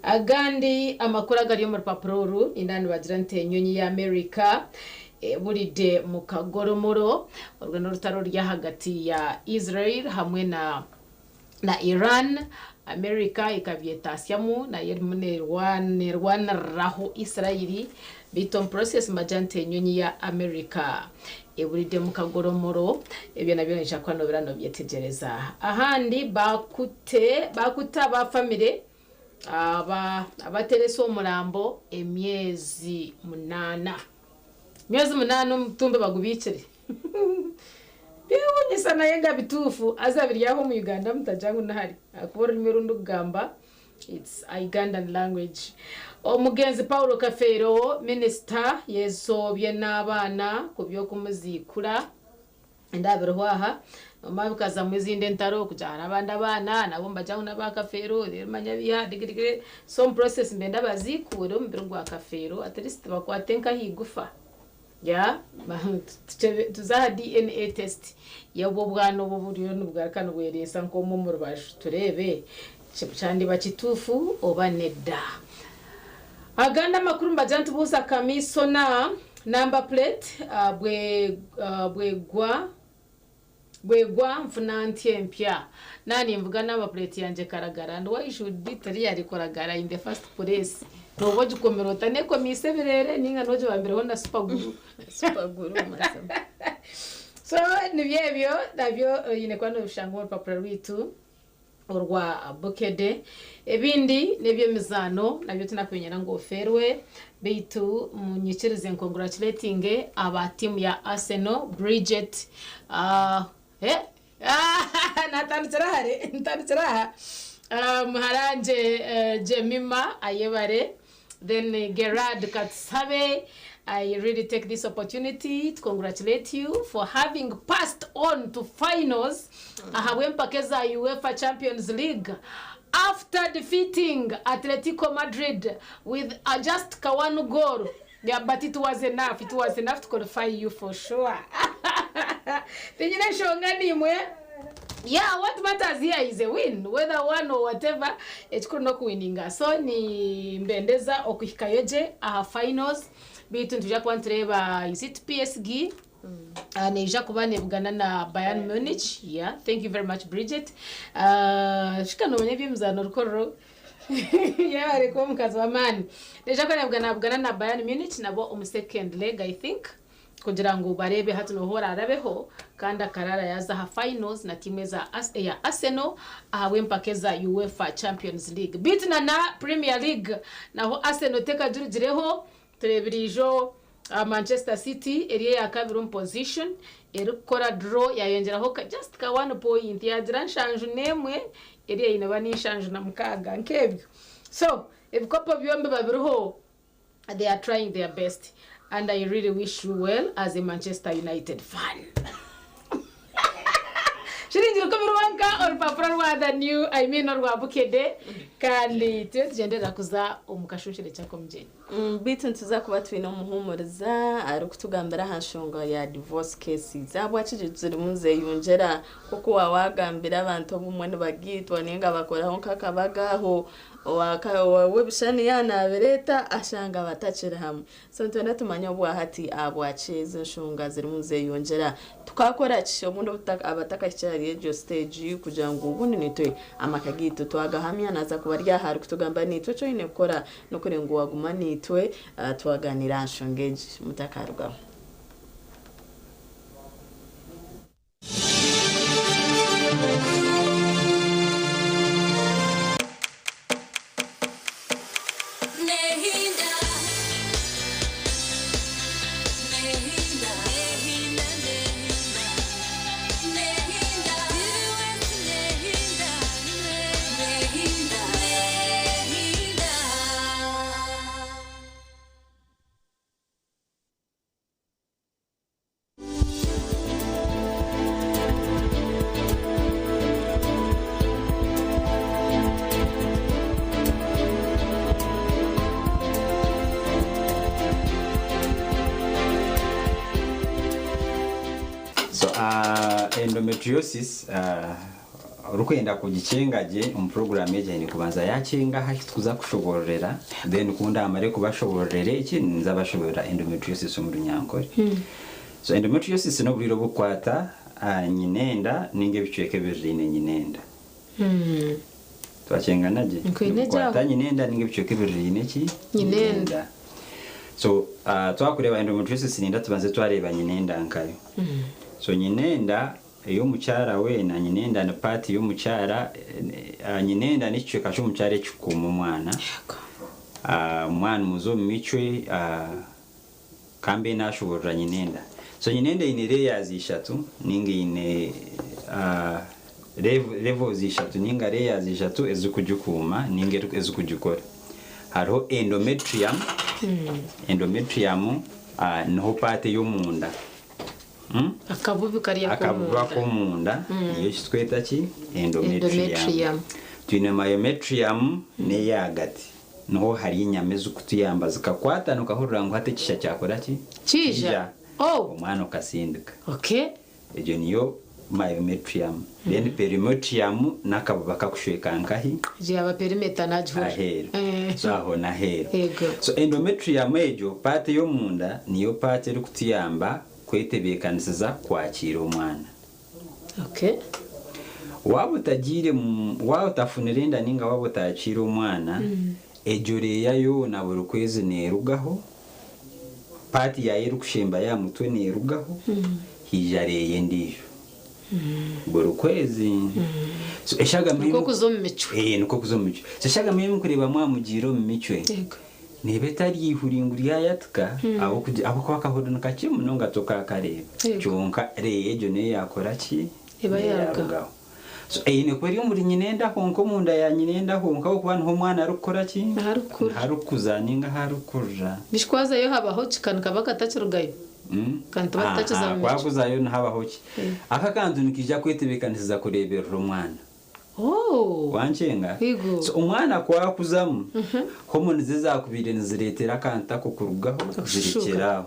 Agandi amakuru agari omu rupapura oru ninda nibagira nti enyonyi ya America eburide mu kagoromoro, orwo n'orutaro ruri ahagati ya Israel hamwe na Iran. America ekabyetasyamu nayo erimu nerwaniriraho Israel, beitu omu process nibagira nti enyonyi ya America eburide mu kagoromoro. Ebyo nabyo noija kuba nobeera nobyetegyereza. Ahandi bakute aba famire abateresa omurambo emyezi 8. Myezi 8 omutumbi bagubikire. Byewunyisa naye nga bituufu, aza biri aho mu Uganda mutagira ngu nahari. Ahakuba orurimi oru ndikugamba it's a Ugandan language. Omugenzi Paulo Kafeero, minisita, yeesoobye n'abaana ku by'okumuziikura. Endabiriho aha, nomara bikazamu ezindi entaro kugira hariho abandi abaana nabo nibagira ngu n'aba Kafeero, reero manya biha digirigiri. So omu process nibenda baziikuure omubiri gwa Kafeero, at least bakwate nk'ahaigufa. Ya, tuze aha DNA test y'obwo obwana obu buriyo nibugaruka nibwereesa nk'omwe omu rubaju tureebe kyandiba kituufu oba nedda. Agandi amakuru nibagira nti buuza kamisona number plate bwegwa nfuna ntya empya. Nani nvuga number plate yangye karagara, and why should it really karagara in the first place? Noba ogikomera otanekomiise ebirere ninga nogibambireho na super glue. Super glue mazima. So nibyo ebyo nabyo oine kuba nobishanga omu rupapura rwitu orwa Bukedde. Ebindi n'eby'emizaano nabyo tinakumenyera ngu oferwe, beitu munyikirize congratulating aba tiimu ya Arsenal, Bridget, natandikira hare, ntandikira aha. Muharanje Jemima Ayebare, then Gerard Katsabe. I really take this opportunity to congratulate you for having passed on to finals ahabw'empaka za UEFA Champions League after defeating Atletico Madrid with just one goal. Yeah, but it was enough. It was enough to qualify you for sure. Tinyine nshonga nimwe. Yeah, what matters here is a win, whether one or whatever, ekikuru n'okuwininga. So ni mbendeza okuhikayo gye aha finals, beitu nituija kuba nitureeba, is it PSG? Neija kuba nebugana na Bayern Munich. Yeah, thank you very much Bridget. Shika nomanya eby'emizaano rukorero. Yebare kuba omukazi w'amaani. Neija kuba nebugana na Bayern Munich nabo omu second leg, I think, kugira ngu barebe hati nohora arabeho kandi akarara yaza aha finals na timu ya Arsenal ahabw'empaka za UEFA Champions League. Beitu na Premier League naho Arsenal tekajurugireho, turebire ijo Manchester City eri eya kabiri omu position erikukora draw yayongyeraho just ka 1 point, yagira 71 eri eine ba ni 76 nk'ebyo. So ebikopo byombi babiriho, they are trying their best and I really wish you well as a Manchester United fan. Shiringira uko birubanka orupapuro rwa The New, I mean orwa Bukedde, kandi tuye tugendera kuza omu kashushire ky'akomugyenyi. Beitu nituza kuba twine omuhuumuriza arikutugambira aha nshonga ya divorce cases. Ahabwaki zirimu nizeyongyera nk'oku waawagambira abantu obumwe nibagiitwa ninga bakoraho nk'akabagaho w'ebishushani yaanabireeta ashanga batakiri hamwe. So nitwenda tumanye obwahati ahabwaki ezo nshonga zirimu nizeyongyera. Tukakora ki obundi abatakahikire ahari egyo stage kugira ngu obundi nitwe amaka gaitu twagahamya? Naza kuba ari aha arikutugamba nitwe eki oine kukora n'okureeba ngu waguma nitwe twaganira aha nshonga egi mutakarugaho. Nehinda. Nehinda. Nehinda. Nehinda. Nehinda. Nehinda. Nehinda. Endometriosis orikwenda kugikyenga gye omu program egi aine kubanza yakyenga aha kitukuza kushobororera then ku ndamare kubashobororera eki ninza bashoborora endometriosis omu runyankore. So endometriosis n'oburwaire obukukwata nyinenda ninga ebicweka ebiriraine nyinenda. Twakyengana gye? Nkwine gye Nibukwata aho. nyinenda ninga ebicweka ebiriraine ki? Nyinenda. So twakureeba endometriosis ninda tubanze twareeba nyinenda nkayo. So nyinenda ey'omukyara weena, nyinenda ni part y'omukyara, nyinenda n'ekicweka ky'omukyara ekikukuuma omwana. Omwana nimuza omu micwe, kambe nashoborora nyinenda. So nyinenda eine layers ishatu ninga eine levels ishatu ninga layers ishatu ezikugikuuma ninga ezikugikora. Hariho endometrium, endometrium niho part ey'omunda. Akabubi kariya Akabubi k'omunda. ak'omunda niyo ekitweta ki? Endometrium. Endometrium. Twine myometrium n'eyagati. Niho hari enyama ezikutuyamba zikakwatana okahurira ngu hati ekisha kyakora ki? Kiija. Oh. Omwana okasindika. Okay. Egyo niyo myometrium. Then perimetrium n'akabuba kakushweka nkahi? Egyo yaba perimeter nagihurira. Aheeru. So aho n'aheeru. Yego. So endometrium egyo part ey'omunda niyo part erikutuyamba kwetebeekanisiza kwakiira omwana. Okay. Waaba otagiire waaba otafunire enda ninga waaba otakiire omwana, egyo reeya yoona buri kwezi neerugaho, part yaayo erikushembayo aha mutwe neerugaho, haija reeya endiijo. Buri kwezi. So eshagama Nikwo kuza omu micwe. Nikwo kuza omu micwe. So eshagama ei murikureeba mwamugiire omu micwe, neeba etari eihuri ngu ryayatika, ahabw'okuba akahuri ni kakye munonga tokakareeba. Kyonka reeya egyo niyo yaakora ki? Eba Niyo yaarugaho. yaarugaho. So eine kuba eri omuri nyinenda honka omunda ya nyinenda honka ahabw'okuba niho omwana arikukora ki? Niho arikukura. Niho arikuza ninga ahu arikukurira. Bishi ku waazayo habaho ki? Ka nikaba katakirugayo? Ka nituba tutakiza Aha, mu ku micwe. akuzayo nihabaho ki? Aka akantu nikaija kwetebeekanisiza kureeberera omwana. Oh! Wankyenga? Yego. So omwana ku akuzamu, hormones ezaakubaire nizireetera akantu ako kurugaho zirekyera aho.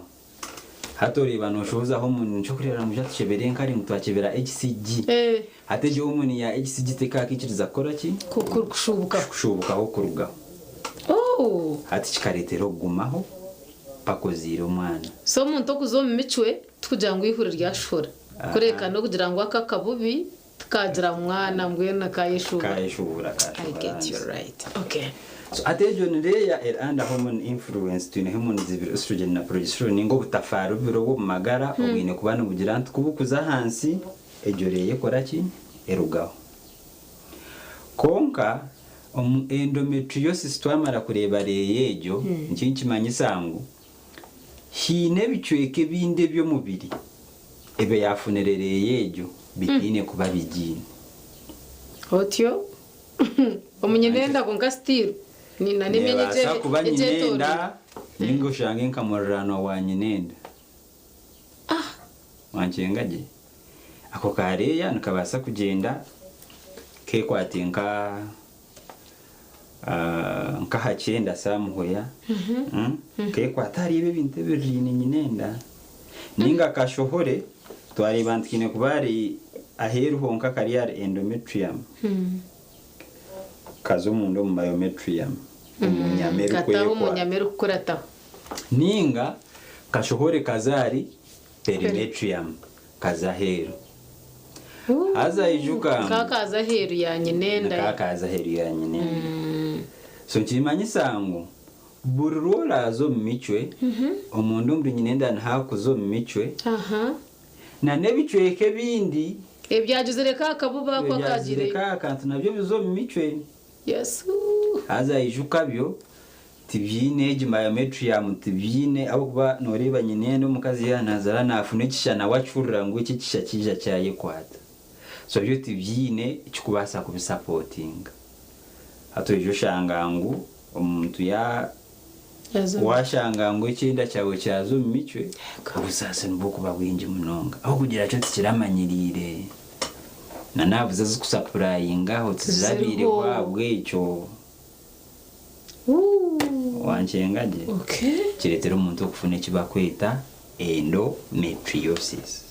Hati oreeba nooshohoza hormone nikyo orikureeba ngu tukyebera enkari ngu twakyebera HCG. Hati egyo hormone ya HCG tekaakaikiriza kukora ki? Kushuubukaho. Kushuubukaho kurugaho. Oh! Hati kikareetera okugumaho mpaka ozaire omwana. So omuntu okuza omu micwe tikugira ngu eihuri ryashohora. Kureka n'okugira ngu aka akabubi tikagira mwana mbwenu kayeshuubura. Kayeshuubura, I get you right. Okay. So hati egyo ni layer eri under hormone influence twine hormones ibiri estrogen na progesterone ninga obutafaari bubiri obw'omu magara obwine kuba nibugira nti kubukuza ahansi egyo layer ekora ki? Erugaho. Kwonka omu endometriosis twamara kureeba layer egyo nikyo nikimanyisa ngu haine ebicweka ebindi eby'omubiri ebi yaafunire layer egyo bitaine kuba bigiine. Otyo omunyinenda kwonka still nina n'emyanya Neebaasa kuba egyetooroire. nyinenda ninga oshange nka muriraanwa wa nyinenda. Wankyenga gye? Ako kareeya nikabaasa kugyenda kekwate nka nkaha kyenda samuhoya. Kekwate ahari ebi ebintu ebiriraine nyinenda. Ninga kashohore twareeba nti kaine kuba hari aheeru honka kari ahari endometrium. Kaza omunda omu myometrium. Omu nyama Kataho omu erikwekwata. nyama erikukurataho. Ninga kashohore kaza ahari perimetrium kaza aheeru. Haza ijuka ngu Kakaza aheeru ya nyinenda. Kakaza aheeru ya nyinenda. So nikimanyisa ngu buri oru oraaza omu micwe, omunda omuri nyinenda nihakuza omu micwe, na n'ebicweka ebindi Ebyagizire ka kabuba ako ebyagizire akagire. ka kantu nabyo biza omu micwe. Yesu. Haza ijuka byo tibyine egi myometrium tibyine ahabw'okuba nooreeba nyinenda omukazi yaanazaara naafuna ekisha nawe akihurira ngu eki ekisha kiija kyayekwata. So byo tibyine ekikubaasa kubisapotinga. Hati oija oshanga ngu omuntu ya washanga ngu ekyenda kyawe kyaza omu micwe, obusaasi nibwo kuba bwingi munonga. Ahabw'okugira kyo tikiramanyiriire. Na naabuza ezikusapurayinga aho tizirabiire Tiziriho. bwabwekyo. Wankyenga gye? Okay. Kireetera omuntu okufuna eki bakweta endometriosis.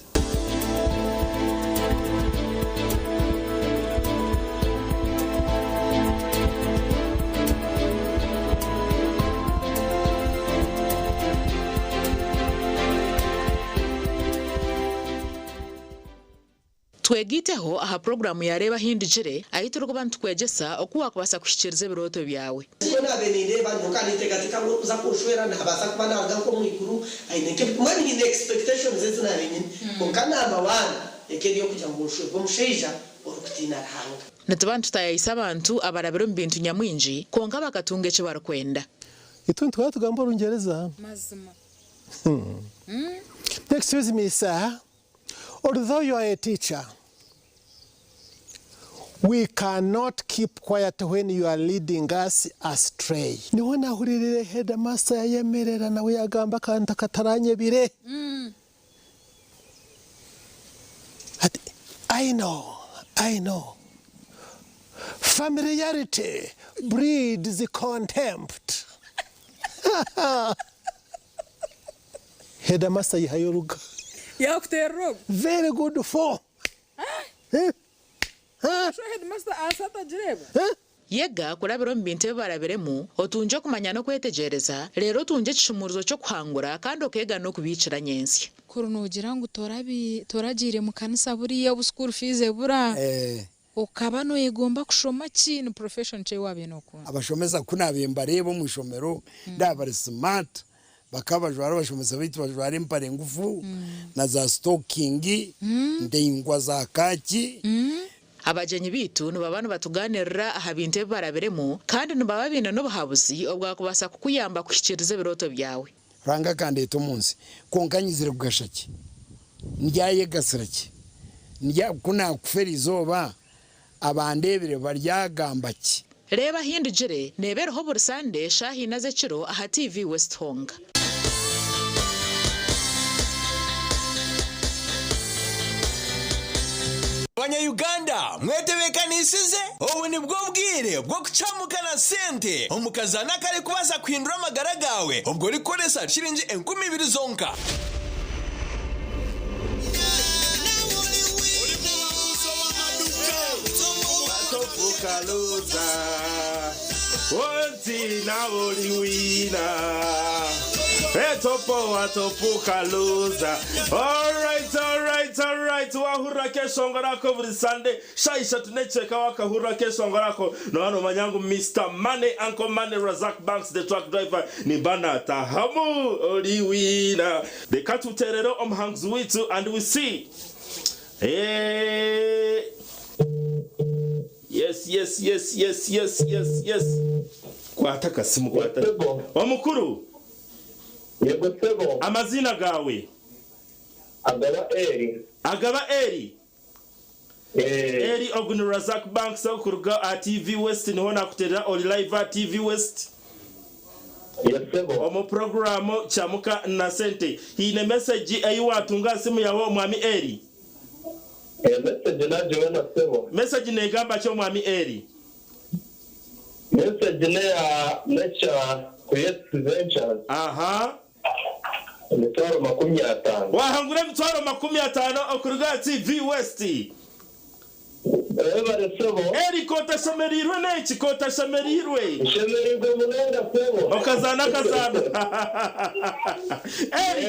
Twegaiteho aha puroguraamu ya Reeba Ahindugire ahu turikuba nitukwegyesa oku waakubaasa kuhikiiriza ebirooto byawe. Nikwo naabaire nindeeba, nyowe nkaba ninteekateeka ngu orikuza kunshwera naabaasa kuba naaruga nk'omu iguru aine nk'ebi, mbwenu nyine expectations ezi naabaire nyine. Kwonka number one eka eri ey'okugira ngu nshwerwe omushaija orikutiina Ruhanga. Nituba nitutaayaayisa abantu abarabire omu bintu nyamwingi kwonka bakatunga eki barikwenda. Itwe nituhora tugamba Orungyereza. Mazima. Excuse me sir, although you are a teacher, we cannot keep quiet when you are leading us astray. Niho nahuriirire headmaster yayemerera nawe yagamba akantu akataranyebire ati I know, I know, familiarity breeds contempt. Headmaster yihayo oruga. Yakuterera ogu. Very good for. Sho headmaster ahansi atagireba. Yega kurabira omu bintu ebi barabiremu, otungye okumanya n'okwetegyereza, reero otungye ekishumuurizo ky'okuhangura kandi okeega n'okubiikira nyentsya. Kuri noogira ngu toragiire mu kanisa buriya obu school fees ebura, okaba noyegomba kushoma ki? Ni profession ki ei waabaire nookunda? Abashomesa ku naabaire mbareeba omu ishomero ndaaba bari smart, bakaba bajwara abashomesa baitu bajwara empare ngufu na za sitokingi ndaingwa za kaaki. Abagyenyi baitu nibaba nibatugaaniirira aha bintu ebi barabiremu kandi nibaba baine n'obuhabuzi obwakubaasa kukuyamba kuhikiiriza ebirooto byawe. Ruhanga akandeeta omu nsi, kwonka nyizire kugasha ki? Ndyayegasira ki? Ndya, ku naakufa eri izooba, abandeebire baryagamba ki? Reeba Ahindugire neeba eriho buri Sande shaaha ina z'ekiro aha TV West honka. Banya-Uganda mwetebeekanisize? Obu nibwo bwire bw'okucamuka na sente omu kazaano akarikubaasa kuhindura amagara gaawe obwo orikukoresa shiringi 2000 zonka. Wahurira akeshongoro ako buri Sunday shaaha ishatu n'ekicweka wakahurira akeshongoro ako nooba noomanya ngu Mister Money, Uncle Money, Razak Banks the truck driver nimba naatahamu ori winner. Reka tuteerere omuhanguzi waitu and we see. Eeh Yes yes yes yes yes yes yes Kwata akasimu kwata. Omukuru. Yego sebo. Amaziina gaawe? Agaba Eli. Agaba Eli? Eli ogu ni Razak Banks okuruga aha TV West niho nakuterera ori live aha TV West. Yes sebo. Omu puroguraamu Kyamuka na Sente. Haine mesegi ei waatunga aha simu yaawe Omwami Eli? Mesegi nagibona sebo. Mesegi neegamba ki Omwami Eli? Mesegi neya Nature Creates Ventures. Aha. Emitwaro 50. Waahangura emitwaro 50 okuruga aha TV West. Webare sebo. Eli k'otashemereirwe n'eki? K'otashemereirwe? Nshemereirwe munonga sebo. Okazaana akazaano. Eli,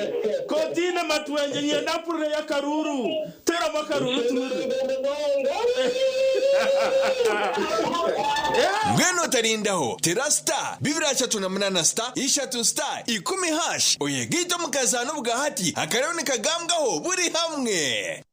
k'otaine matwengye nyenda mpurireyo akaruuru. Teeramu akaruuru tuhurire. Nshemereirwe munonga. Mbwenu otarindaho, tera star 238 star ishatu star ikumi hash oyegaite omu kazaano obwahati akariyo nikagambwaho buri hamwe.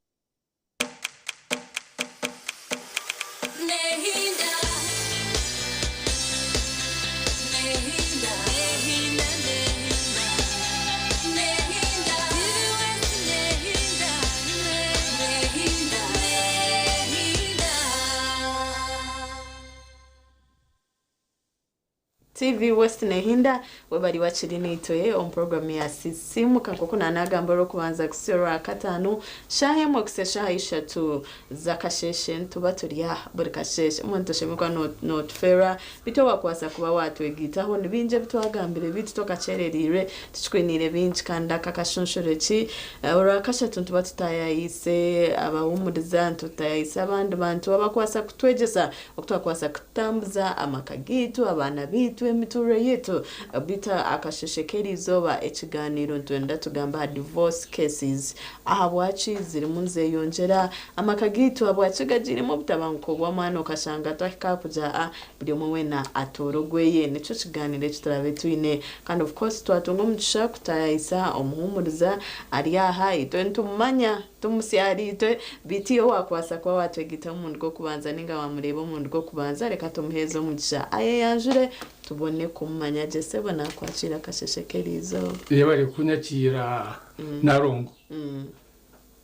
TV West Nehinda webari wakiri naitwe omu puroguramu ya Sisimuka nk'oku naanagamba orw'okubanza kuhitsya orwakataano shaaha emwe kuhitsya shaaha ishatu z'akasheeshe nituba turi aha buri kasheeshe mbwenu tushemererwa nootufeerwa beitu owaakubaasa kuba waatwegaitaho ni bingi ebi twagambire beitu tokakyerereirwe tikikwiniire bingi kandi aka akashonshoreki orwakashatu nituba tutaayaayise abahuumuriza nitutaayaayisa abandi bantu abakubaasa kutwegyesa oku twakubaasa kutambuza amaka gaitu, abaana baitu, yitu, emiturire yitu. Bita akasheshe k'erizooba ekiganiro nitwenda tugamba aha divorce cases. Ahabwaki zirimu nizeyongyera? Amaka gaitu ahabwaki gagiiremu obutabanguko bw'amaani okashanga twahika aha kugira a buri omwe weena atoore ogweye? Nikyo kiganiro eki turaabe twine. Kandi of course twatunga omugisha kutaayayisa omuhuumuriza ari aha, itwe nitumumanya, ti musya ahariitwe, beitu iwe waakubaasa kuba waatwegaitaho omurundi gw'okubanza nainga waamureeba omurundi gw'okubanza, reka tumuheeze omugisha ayeyanjure tubone kumumanya gye. Sebo naakwakiira akasheshe k'eriizooba. Yebare kunyakiira Nalongo.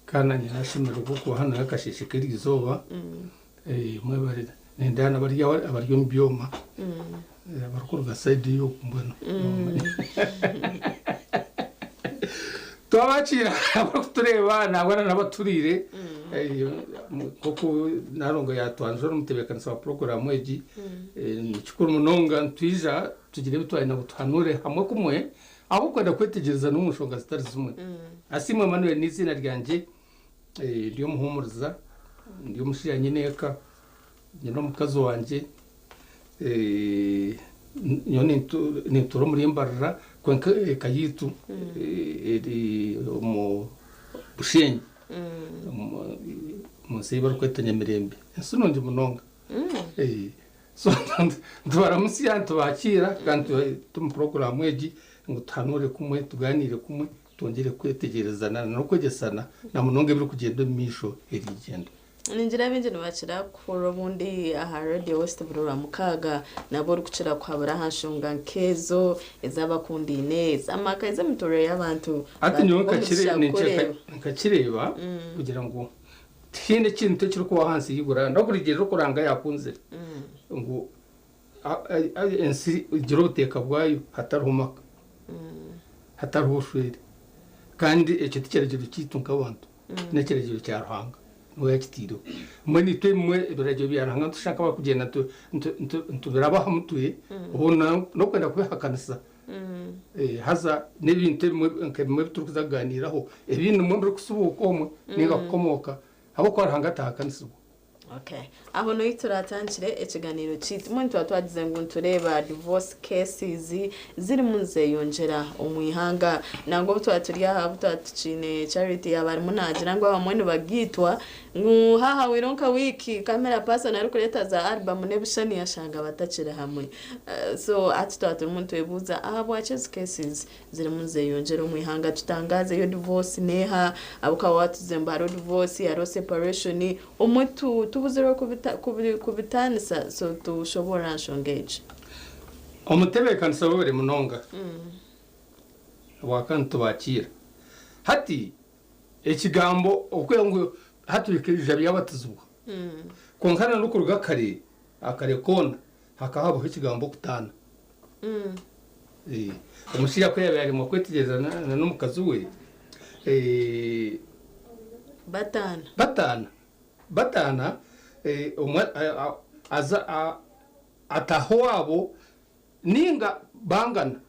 Kandi nanye nashemererwa okuba hanu akasheshe k'eriizooba. Mwebare nindeeba na bari abari omu byoma abarikuruga sayidi ey'oku mbwenu. Twabakiira abarikutureeba nangwa na n'abaturiire nk'oku Nalongo yatwanjura omutebeekanisa wa puroguraamu egi. Ni kikuru munonga nitwija tugire ebi twayenda ngu tuhanuure hamwe kumwe ahabw'okwenda kwetegyereza n'omu nshonga zitari zimwe. Asiimwe Emmanuel n'eiziina ryangye, ndi omuhuumuriza, ndi omushaija nyine eka, nyine omukazi wangye, nyowe nintuura omuri Mbarara kwonka eka yaitu eri omu Bushenyi omu nsi ei barikweta Nyamirembe, ensi nungi munonga. So nitubaramutsya, nitubakiira kandi turi omu puroguraamu egi ngu tuhanuure kumwe, tugaaniire kumwe, twongyere kwetegyerezana n'okwegyesana na munonga ebirikugyenda omu maisho eri igyenda. Ningira abaingi nibakira kuhurira obundi aha Radio West buri Rwamukaaga nabwo orikukira kuhabura aha nshonga nk'ezo ez'abakundaine, ez'amaka, ez'emiturire y'abantu. Hati nyowe Baatunga omugisha kukureeba. nkakireeba kugira ngu tihaine ekintu ekirikubaho ahansi y'eiguru n'okurugiirira oku Ruhanga yaakunzire ngu ensi egire obuteeka bwayo hatariho maka, hatariho obushwere. Kandi ekyo ti kiragiro kyaitu nk'abantu, n'ekiragiro kya Ruhanga niwe yaakitaireho. Mbwenu itwe ebimwe ebiragiro bya Ruhanga nitushusha nk'abarikugyenda nitubiraba aha mutwe obu n'okwenda kubihakanisa. Haza n'ebintu ebimwe nka bimwe ebi turikuza kugaaniiraho, ebindi nimwo birikusibuuka omwe nainga kukomooka ahabw'okuba Ruhanga tahakanisibwa. Okay. Aho niho turatandikire ekiganiro kyaitu. Mbwenu tuba twagize ngu nitureeba divorce cases zirimu nizeyongyera omu ihanga. Nangwa obu twaba turi aha, obu twaba tukiine Charity yaaba arimu naagira ngu abamwe nibagaitwa ngu haahahwire nka wiiki camera person arikureeta za album n'ebishushani yashanga batakiri hamwe. So hati twaba turimu nitwebuuza ahabwaki ezi cases zirimu nizeyongyera omu ihanga. Tutangaaze yo divorce neeha? Ahabw'okuba waaba watugize ngu hariho divorce, hariho separation, Omwe tu tubuzirwe kubita kubi kubitaanisa so tushoboorora aha nshonga egi. Omutebeekanisa webare munonga habwaka nitubakiira. Hati ekigambo okwiha ngu hati bikaija byabatizibwa kwonka na n'okuruga kare akare koona hakaba habaho ekigambo okutaana. Omushaija ku yaabaire aremwa kwetegyereza na n'omukazi we, Bataana. Bataana. Bataana, omwe aza ataaha owaabo nainga bangana,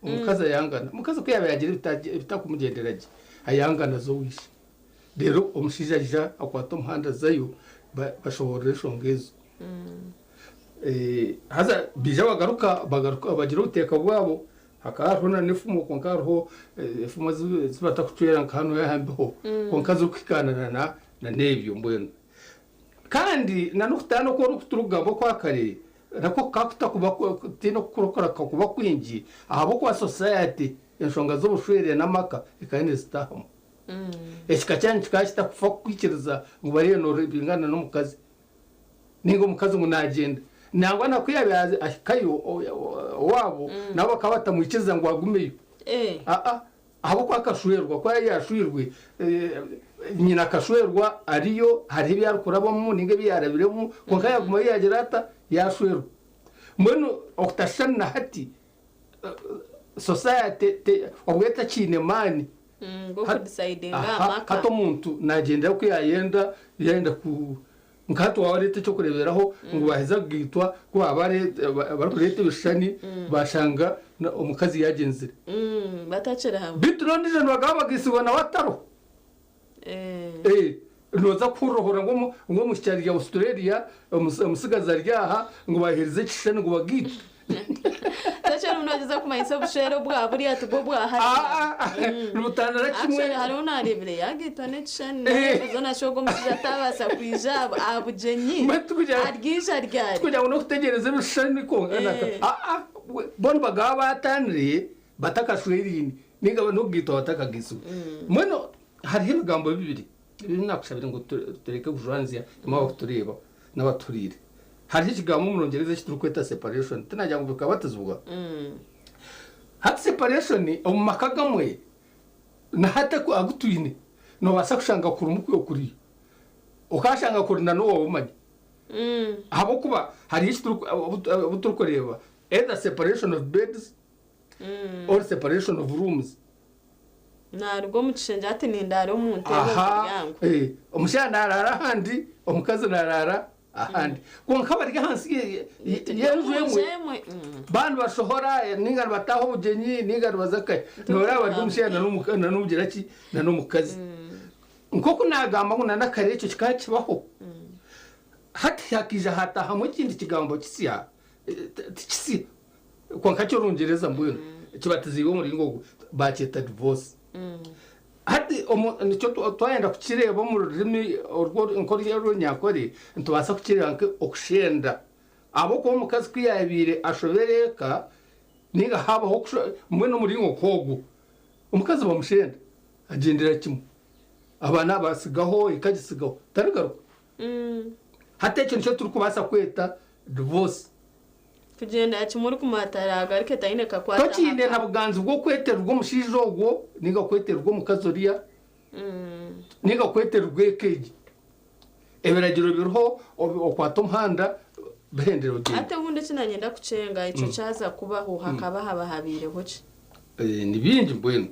omukazi ayangana. Omukazi ku yaabaire agira ebitarikumugyendera gye, ayangana aza owa ishe. Reero omushaija aija akwata omuhanda azayo bashoboorora enshonga ezo. Haza baija bagaruka bagaruka bagira obuteeka bwabo hakaba hariho na n'efumo kwonka hariho efumo ezi batakucwera nka hanu aha mbeho kwonka zirikuhikaana na na n'ebyo mbwenu. Kandi na n'okutaana oku orikuturikugamba okwa kare nakwo kukaba kutakuba kutaine okukurokora kukakuba kwingi ahabw'okuba society enshonga z'obushwere n'amaka ekaba nezitaahamu. Ekika kyanyu kikaba kitakufa kukwikiriza ngu bariyo norebingana n'omukazi. Nainga omukazi ngu naagyenda. Nangwa na ku yaabaire ahikayo owaabo, nabo bakaba batamwikiriza ngu agumeyo. Aa, ahabw'okuba akashwerwa. Ku yaabaire yaashweirwe, nyina akashwerwa ariyo, hariho ebi arikurabamu nainga ebi yaarabiremu, kwonka yaagumayo yaagira ata? Yaashwerwa. Mbwenu okutashushana na hati, society obwo etakiine maani. G'okudisaidinga aha maka. Hati omuntu naagyendera oku yaayenda, yaayenda ku Nka hati waaba oreeta eky'okureeberaho ngu baaheza kugaitwa, ku baaba barikureeta ebishushani baashanga omukazi yaagyenzire. Batakiri hamwe. Beitu n'ondiijo nibagamba bagaitsirwe nawe atariho. Nooza kuhurira ohurira ngu omwishiki ari Australia, omutsigazi ari aha, ngu baheereza ekishushani ngu bagaitwe. Ekyo nogyeza kumanyisa obushwere obwa buriya tibwo bwa hati. Nibutandira kimwe. Actually hariho nareebire yagaitwa n'ekishushani nayebuuza onasha ogwo omushaija atabaasa kwija aha bugyenyi aryaija ryari? Kugira ngu n'okutegyereza ebishushani kwonka bo nibagaba baataanire batakashweraine ninga n'okugaitwa batakagaitsirwe. Mbwenu hariho ebigambo bibiri ebi naakushabire ngu tureke kujwanzya imwe abakutureeba n'abatuhuriire. Hariho ekigambo omu Rungyereza eki turikweta separation, tinagira ngu bikabatizibwa. Hati separation omu maka agamwe na hati agu twine noobaasa kushanga kurimu kuriyo, okaashanga kuri na n'owaawe omanya. Ahabw'okuba hariho eki obu turikureeba either separation of beds or separation of rooms. Naaruga omu kishengye ati nindaara omu ntebe omu Aha, muryango. omushaija naaraara ahandi, omukazi naaraara ahandi. Kwonka bari ahansi y'enju emwe, baaba nibashohora ninga nibataaha obugyenyi ninga nibaza nkahi, nooreeba bari omushaija na n'omugira ki na n'omukazi. Nk'oku naagamba ngu na kare ekyo kikaba kibaho, hati hakaija haataahamu ekindi kigambo kisya, ti kisya kwonka ky'Orungyereza mbwenu kibatiziibwe omuringo ogu, baakyeta divorce. Hati nikyo twayenda kukireeba omu rurimi nk'orunyankore, nitubaasa kukireeba nk'okushenda. Ahabw'okuba omukazi ku yaabaire ashobera eka ninga haabaho mbwenu omuringo nk'ogwo, omukazi bamushenda agyendera kimwe. Abaana abasigaho, eka agisigaho, tarigaruka. Hati ekyo nikyo turikubaasa kweta divorce. Kugyendera kimwe orikumanya aragaruke taine kakwate Tokiine na buganzi bw'okwetererwa omushaija ogwo ninga kwetererwa omukazi oriya ninga kwetererwa eka egi. Ebiragiro biriho okwata omuhanda bihendere ogyende. Hati obundi eki nanyenda kukyenga ekyo kyaza kubaho hakaba haba habaireho ki? Ni bingi mbwenu.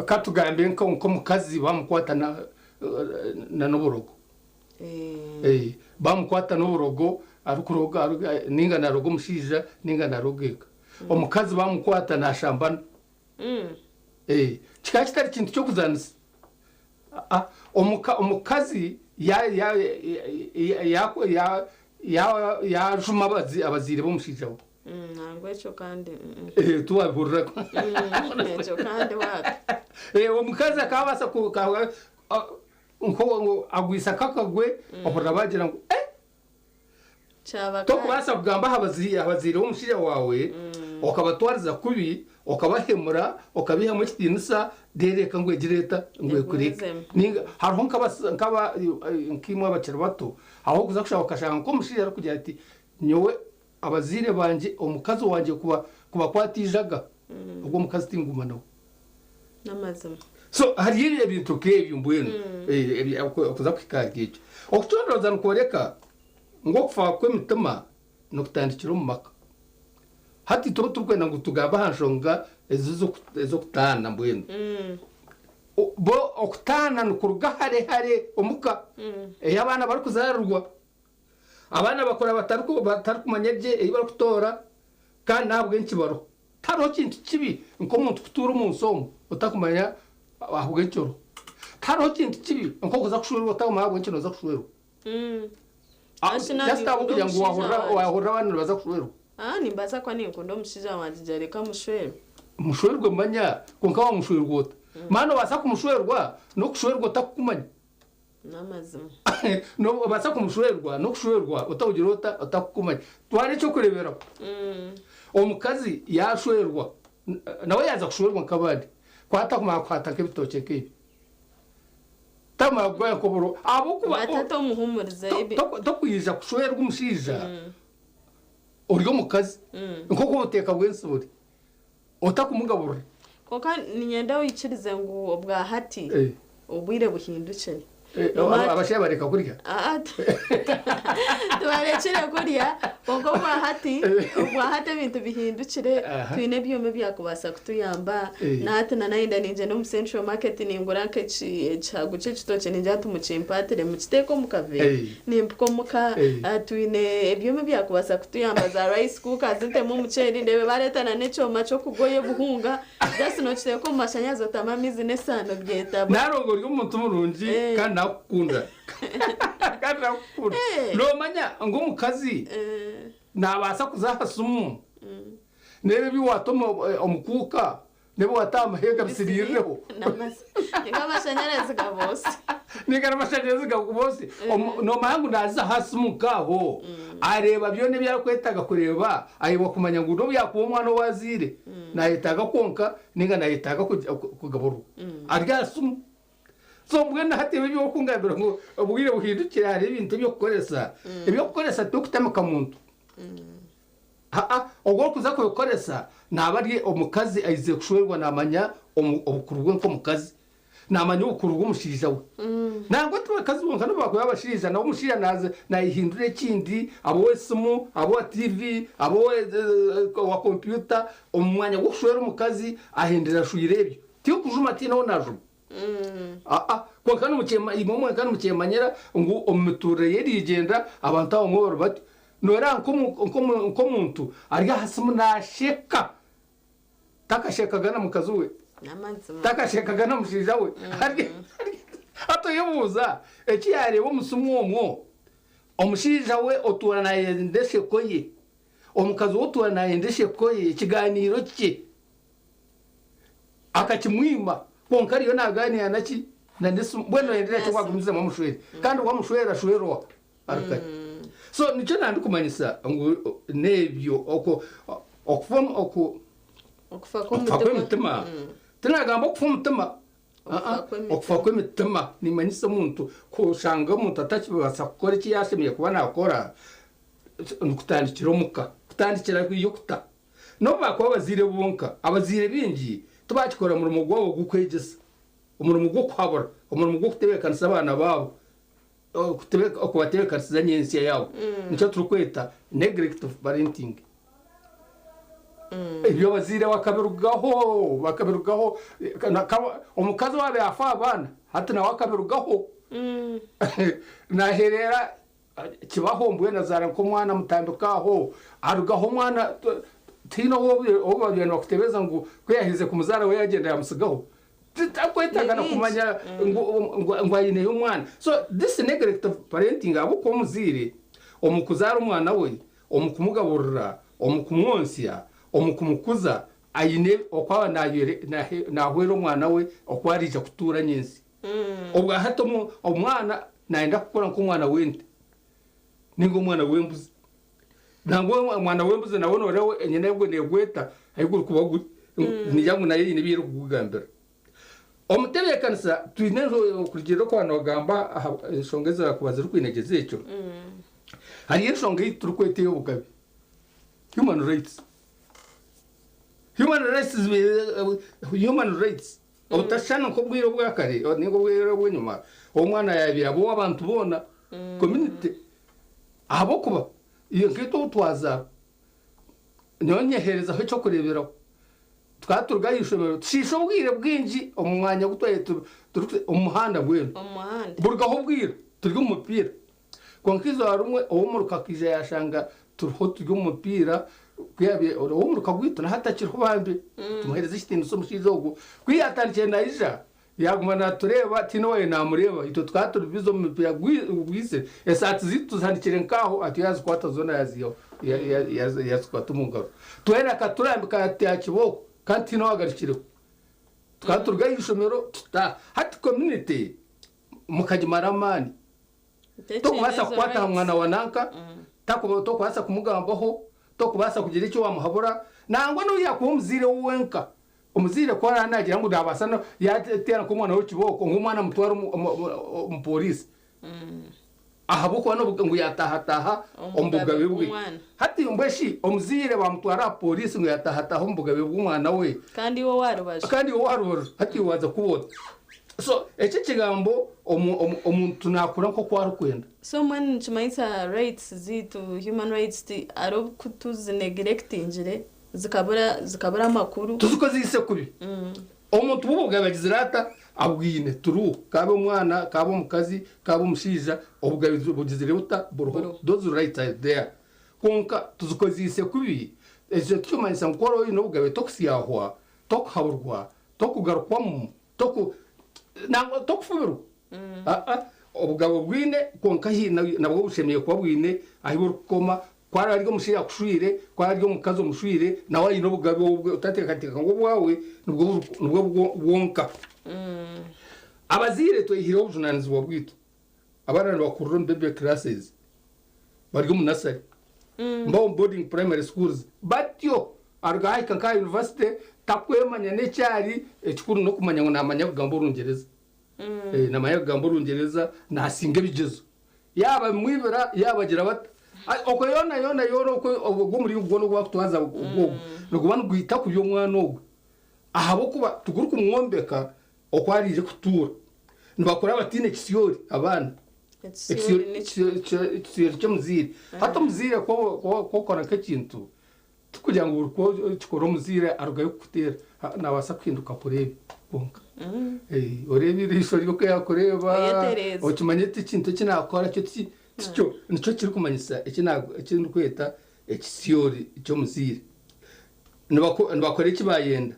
Katugambe nk'omukazi bamukwata na n'oburogo. Bamukwata n'oburogo arikuroga ninga naroga omushaija ninga naroga eka. Omukazi bamukwata nashambana. Kikaba kitari kintu ky'okuzanisa. Omukazi yajuma abazaire b'omushaija we. Nangwa ekyo kandi. Tiwabihurira? Ekyo kandi wapi. Omukazi akabaasa agwisa kakagwe ohurira bagira ngu tokubaasa kugamba aha bazaire b'omushaija waawe okabatwariza kubi, okabahemura, okabihamu ekitiinisa, reero eka ngu egire eta ngu ekureke. Ninga hariho nk'imwe abakiri bato aho okuza kushaba okashanga nk'omushaija arikugira ati nyowe abazaire bangye omukazi wangye kubakwata eijaga, ogwo omukazi tinguma nawe. N'amazima. So hariyo ebintu nk'ebyo mbwenu okuza kuhika ahari ekyo. Okucondooza nikworeka ngu okufa kw'emitima nikutandikira omu maka. Hati tuba turikwenda ngu tugambe aha nshonga ez'okutaana mbwenu. Bo okutaana nikuruga hare hare omuka ei abaana barikuzaarirwa. Abaana bakura batarikumanya gye ei barikutoora kandi n'ahabw'enki bariho. Tihariho kintu kibi nk'omuntu kutuura omu nsi omu otakumanya ahabw'enki oriho. Tihariho kintu kibi nk'okuza kushwerwa otakumanya ahabw'enki nooza kushwerwa. Just ahabw'okugira ngu waahurira abandi nibaza kushwerwa. Nimbaasa kuba ninkunda omushaija wangye ngira reka mushwerwe. Mushwerwe manya, kwonka wamushwerwa ota? Maana obaasa kumushwerwa n'okushwerwa otakukumanya. N'amazima. Obaasa kumushwerwa n'okushwerwa otakugira ota otakukumanya. Twara ekyokureeberaho. Omukazi yaashwerwa, nawe yaaza kushwerwa nk'abandi, ku atakumanya kuhata nk'ebitookye nk'ebi. Takumanya kugaya nk'oburo ahabw'okuba Atata omuhumurize. Tokwija kushwerwa omushaija ori omukazi nk'oku obuteeka bw'ensi buri otakumugaburira. Konka niinyenda oikirize ngu obwa hati obwire buhindukire. Abashaija bareka kurya? Tibarekire kurya, kwonka obwa hati ebintu bihindukire, twine ebyoma ebyakubaasa kutuyamba. Nahati na nayenda ningyenda omu Central Market ningura nk'ekihagu ky'ekitookye, ningira nti mukimpatire mukiteeke omu kaveera nimpika omuka. Twine ebyoma ebyakubaasa kutuyamba, za rice cooker zintemu omuceeri ndeebe bareeta na n'ekyoma ky'okugoya obuhunga, just nokiteeka omu mashanyarazi otamu amaizi n'esaano byetaba. Narongo ori omuntu murungi kandi nakukunda. Kandi nakukunda. Noomanya ngu omukazi Nabaasa kuza aha simu n'ebi ebi waata omu kuuka n'ebi waata aha mahega bisiriirireho. Ninga amashanyarazi gaboose. Ninga n'amashanyarazi gaboose. Noomanya ngu naaza aha simu nk'aho areeba byona ebi arikwetaaga kureeba aheebwa kumanya ngu n'obu yaakuba omwana ou azaire naayetaaga kwonka ninga naayetaaga kugaburirwa ari aha simu. So mbwenu hati ebi eby'okungambira ngu obwire buhindukire hariho ebintu eby'okukoresa. Eby'okukoresa t'okutamika muntu. Aa, ogwo orikuza kubikoresa naaba ari omukazi aizire kushwerwa naamanya obukuru bwe nk'omukazi. Naamanya obukuru bw'omushaija we. Nangwa ti bakazi bonka n'obu baakuba abashaija, nawe omushaija naaza naayehindura ekindi, aba ow'esimu, aba owa tiivi, aba owa kompyuta, omu mwanya gw'okushwera omukazi ahindura ashwire ebyo. Tikujuma tihaine ou naajuma. Aa, kwonka nimukyema, imwe mwenka nimukyemanyira ngu omu mituurire y'eriigyenda abantu abamwe bari batyo. Nooreeba nk'omuntu ari aha simu naasheka, takashekaga na mukazi we, takashekaga na mushaija we. Hati oyebuuza eki yaareeba omu simu omwo, omushaija we otuura naayenda esheko ye, omukazi we otuura naayenda esheko ye, ekigaaniiro kye. Akakimwima, kwonka ariyo naaganiira na ki? Na n'esimu. Mbwenu noyendera ki wagumizamu omushwere? Kandi wamushwera shwerwa arukari. So nikyo nandikumanyisa ngu n'ebyo okwo okufa oku Okufa okufa kw'omutima. kw'emitima tinagamba okufa omutima aa okufa kw'emitima nimanyisa omuntu kushanga omuntu atakibaasa kukora eki yashemereire kuba nakora nikutandikira omuka kutandikira ahu okuta. N'obu baakuba abazaire bonka, abazaire baingi tibakikora murimo gwabo gw'okwegyesa, omurimo gw'okuhabura, omurimo gw'okutebeekanisa abaana baabo, okubatebeekanisiza nyentsya yaabo. Nikyo turikweta neglect of parenting. Ebyo abazaire bakabirugaho, bakabirugaho. Omukazi owaabaire afa aha baana, hati nawe akabirugaho. Naahereera Kibaho mbwenu azaara nk'omwana amutambika aho, arugaho omwana tihaine ou babaire nibakutebeza ngu ku yaaherize kumuzaara we yaagyenda yaamutsigaho. Tarikwetaaga na kumanya ngu aineyo omwana. So this neglect of parenting ahabw'okuba omuzaire omu kuzaara omwana we, omu kumugaburira, omu kumwontsya, omu kumukuza aine oku aba naahwera omwana we oku araija kutuura nyentsya. Obwa hati omwana nayenda kukura nk'omwana w'ente ninga omwana w'embuzi. Nangwa omwana w'embuzi nawe noreeba enyena egwe negweta ahu gurikuba guri nigira ngu nayo eine ebi erikugugambira. Omu tebeekanisa twine kurugiirira oku nogamba aha nshonga ezirakuba zirikwinegyeza ekyo, hariyo enshonga ei turikweta ey'obugabe, human rights. Human rights human rights Obutashushana nk'obwire obwa kare ninga obwire obw'enyima obu omwana yaabaire aba ow'abantu boona, community, ahabw'okuba iyo nkaitwe obu twazaarwa, nyowe nyeheerezaho eky'okureeberaho, tukaba turuga aha ishomero tushiisha obwire bwingi omu mwanya ogu twabaire turi omu muhanda mbwenu, burugaho obwire turi omu mupiira. Kwonka eizooba rimwe ow'omuruka akaija yaashanga turiho turi omu mupiira, ku yaabaire ow'omuruka gwaitu na hati akiriho bambi, tumuheereze ekitiinisa omushaija ogwo. Ku yaatandikire naija, yaaguma naatureeba tihaine owaabaire naamureeba, itwe tukaba turi bize omu mupiira gwizire, esaati zaitu tuzihanikire nk'aho, atyo yaazikwata zoona yaaziihaho, yaazikwata omu ngaro. Twena akaturambika ati aha kibooko kandi tihaine owaagarukireho. Tukaba turuga aha ishomero tutaaha. Hati community mukagimara amaani. Tokubaasa kukwata aha mwana wa nanka, tokubaasa kumugambaho, tokubaasa kugira eki wamuhabura, nangwa n'obu yaakuba omuzaire we wenka. Omuzaire ku araabe naagira ngu naabaasa yaateera nk'omwana we ekibooko ngu omwana amutware omu pooriisi ahabw'okuba ngu yaataahataaha omu bugabe bwe. Hati mbwenu shi omuzaire baamutwara aha pooriisi ngu yaataahataaha omu bugabe bw'omwana we? Kandi iwe ow'aha rubaju. Kandi iwe ow'aha rubaju. Hati iwe waaza kuba ota? So eki ekigambo omuntu nakura nkoku arikwenda. So mbwenu nikimanyisa rights zaitu, human rights ti hariho obu tuzi neglectingire zikabura zikabura amakuru. Tuzikozeise kubi. Omuntu bw'obugabe agizire ata? Abwine true kaabe omwana, kaabe omukazi, kaabe omushaija obugabe bugizire buta? Buriho. Those rights are there. Kwonka tuzikozeise kubi ekyo tikimanyisa ngu ku oraba oine obugabe tokusyahwa, tokuhaburwa, tokugarukwamu. Toku, nangwa tokufubirwa. Aa, obugabe obwine, kwonka haine nabwo bushemereire kuba bwine ahu burikukoma. Ku ari omushaija akushwire, ku ari omukazi omushwire, nawe aine obugabe obwe, otateekateeka ngu obwawe nibwo nibwo bwonka. Abazaire tweyihireho obujunaanizibwa bwaitu. Abaana nibakurira omu baby classes, bari omu nursery, mba omu boarding primary schools, batyo aruga ahika nk'aha university takwemanya n'eki ari, ekikuru n'okumanya ngu naamanya kugamba Orungyereza. Naamanya kugamba Orungyereza, naasinga ebigyezo. Yaaba bimwibira, yaaba bagira bata, okwo yoona yoona yoona okwo ogwo omuringo gwona ogu bakutwaza ogwo niguba nigwita kubi omwana ogwo ahabw'okuba tigurikumwombeka oku araije kutuura. Nibakura bataine kisyori abaana. Ekisyori ky'omuzaire. Hati omuzaire ku okora nk'ekintu, tikugira ngu buri ku okikora omuzaire arugayo kukuteera, naabaasa kuhinduka akureebe kwonka. Oreebe eriisho rye oku yaakureeba, okimanye oti ekintu eki naakora kyo tikyo. Nikyo kirikumanyisa eki ndikweta ekisyori ky'omuzaire. Nibakora eki baayenda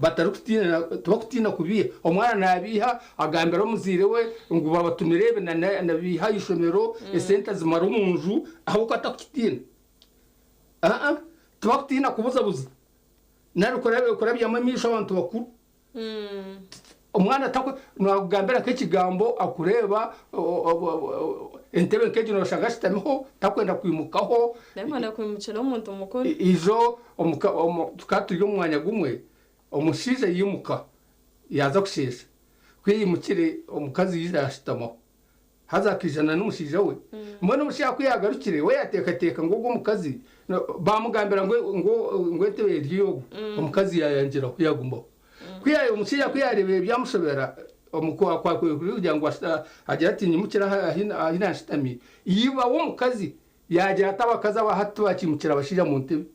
batarikutiina, tibakutiina kubiiha. Omwana naabiiha agambira omuzaire we ngu babatumire ebi nabiiha aha ishomero, esente azimara omu nju ahabw'okuba atarikukitiina. Aa, tibakutiina kubuzabuza nari kurabyamu amaisho abantu bakuru. Omwana naakugambira nk'ekigambo akureeba, entebe nk'egi nooshanga ashutamiho takwenda kwimukaho. Tarikwenda kwimukira omuntu mukuru. Ijo tukaba turi omu mwanya gumwe, omushaija yaimuka yaaza kusheesha. Ku yaimukire omukazi yaija yaashutamaho. Haza akaija na n'omushaija we. Mbwenu omushaija ku yaagarukire, we yaateekateeka ngu ogwo omukazi, baamugambira ngu ngu entebe eri ey'ogwo, omukazi yaayangiraho yaagumaho. Ku ya omushaija ku yaareebire byamushobera, omu ku kugira ngu agire ati nyimukire aha ahi ahi naashutami, iba w'omukazi yaagira ati abakazi aba hati tibakiimukira abashaija mu ntebe.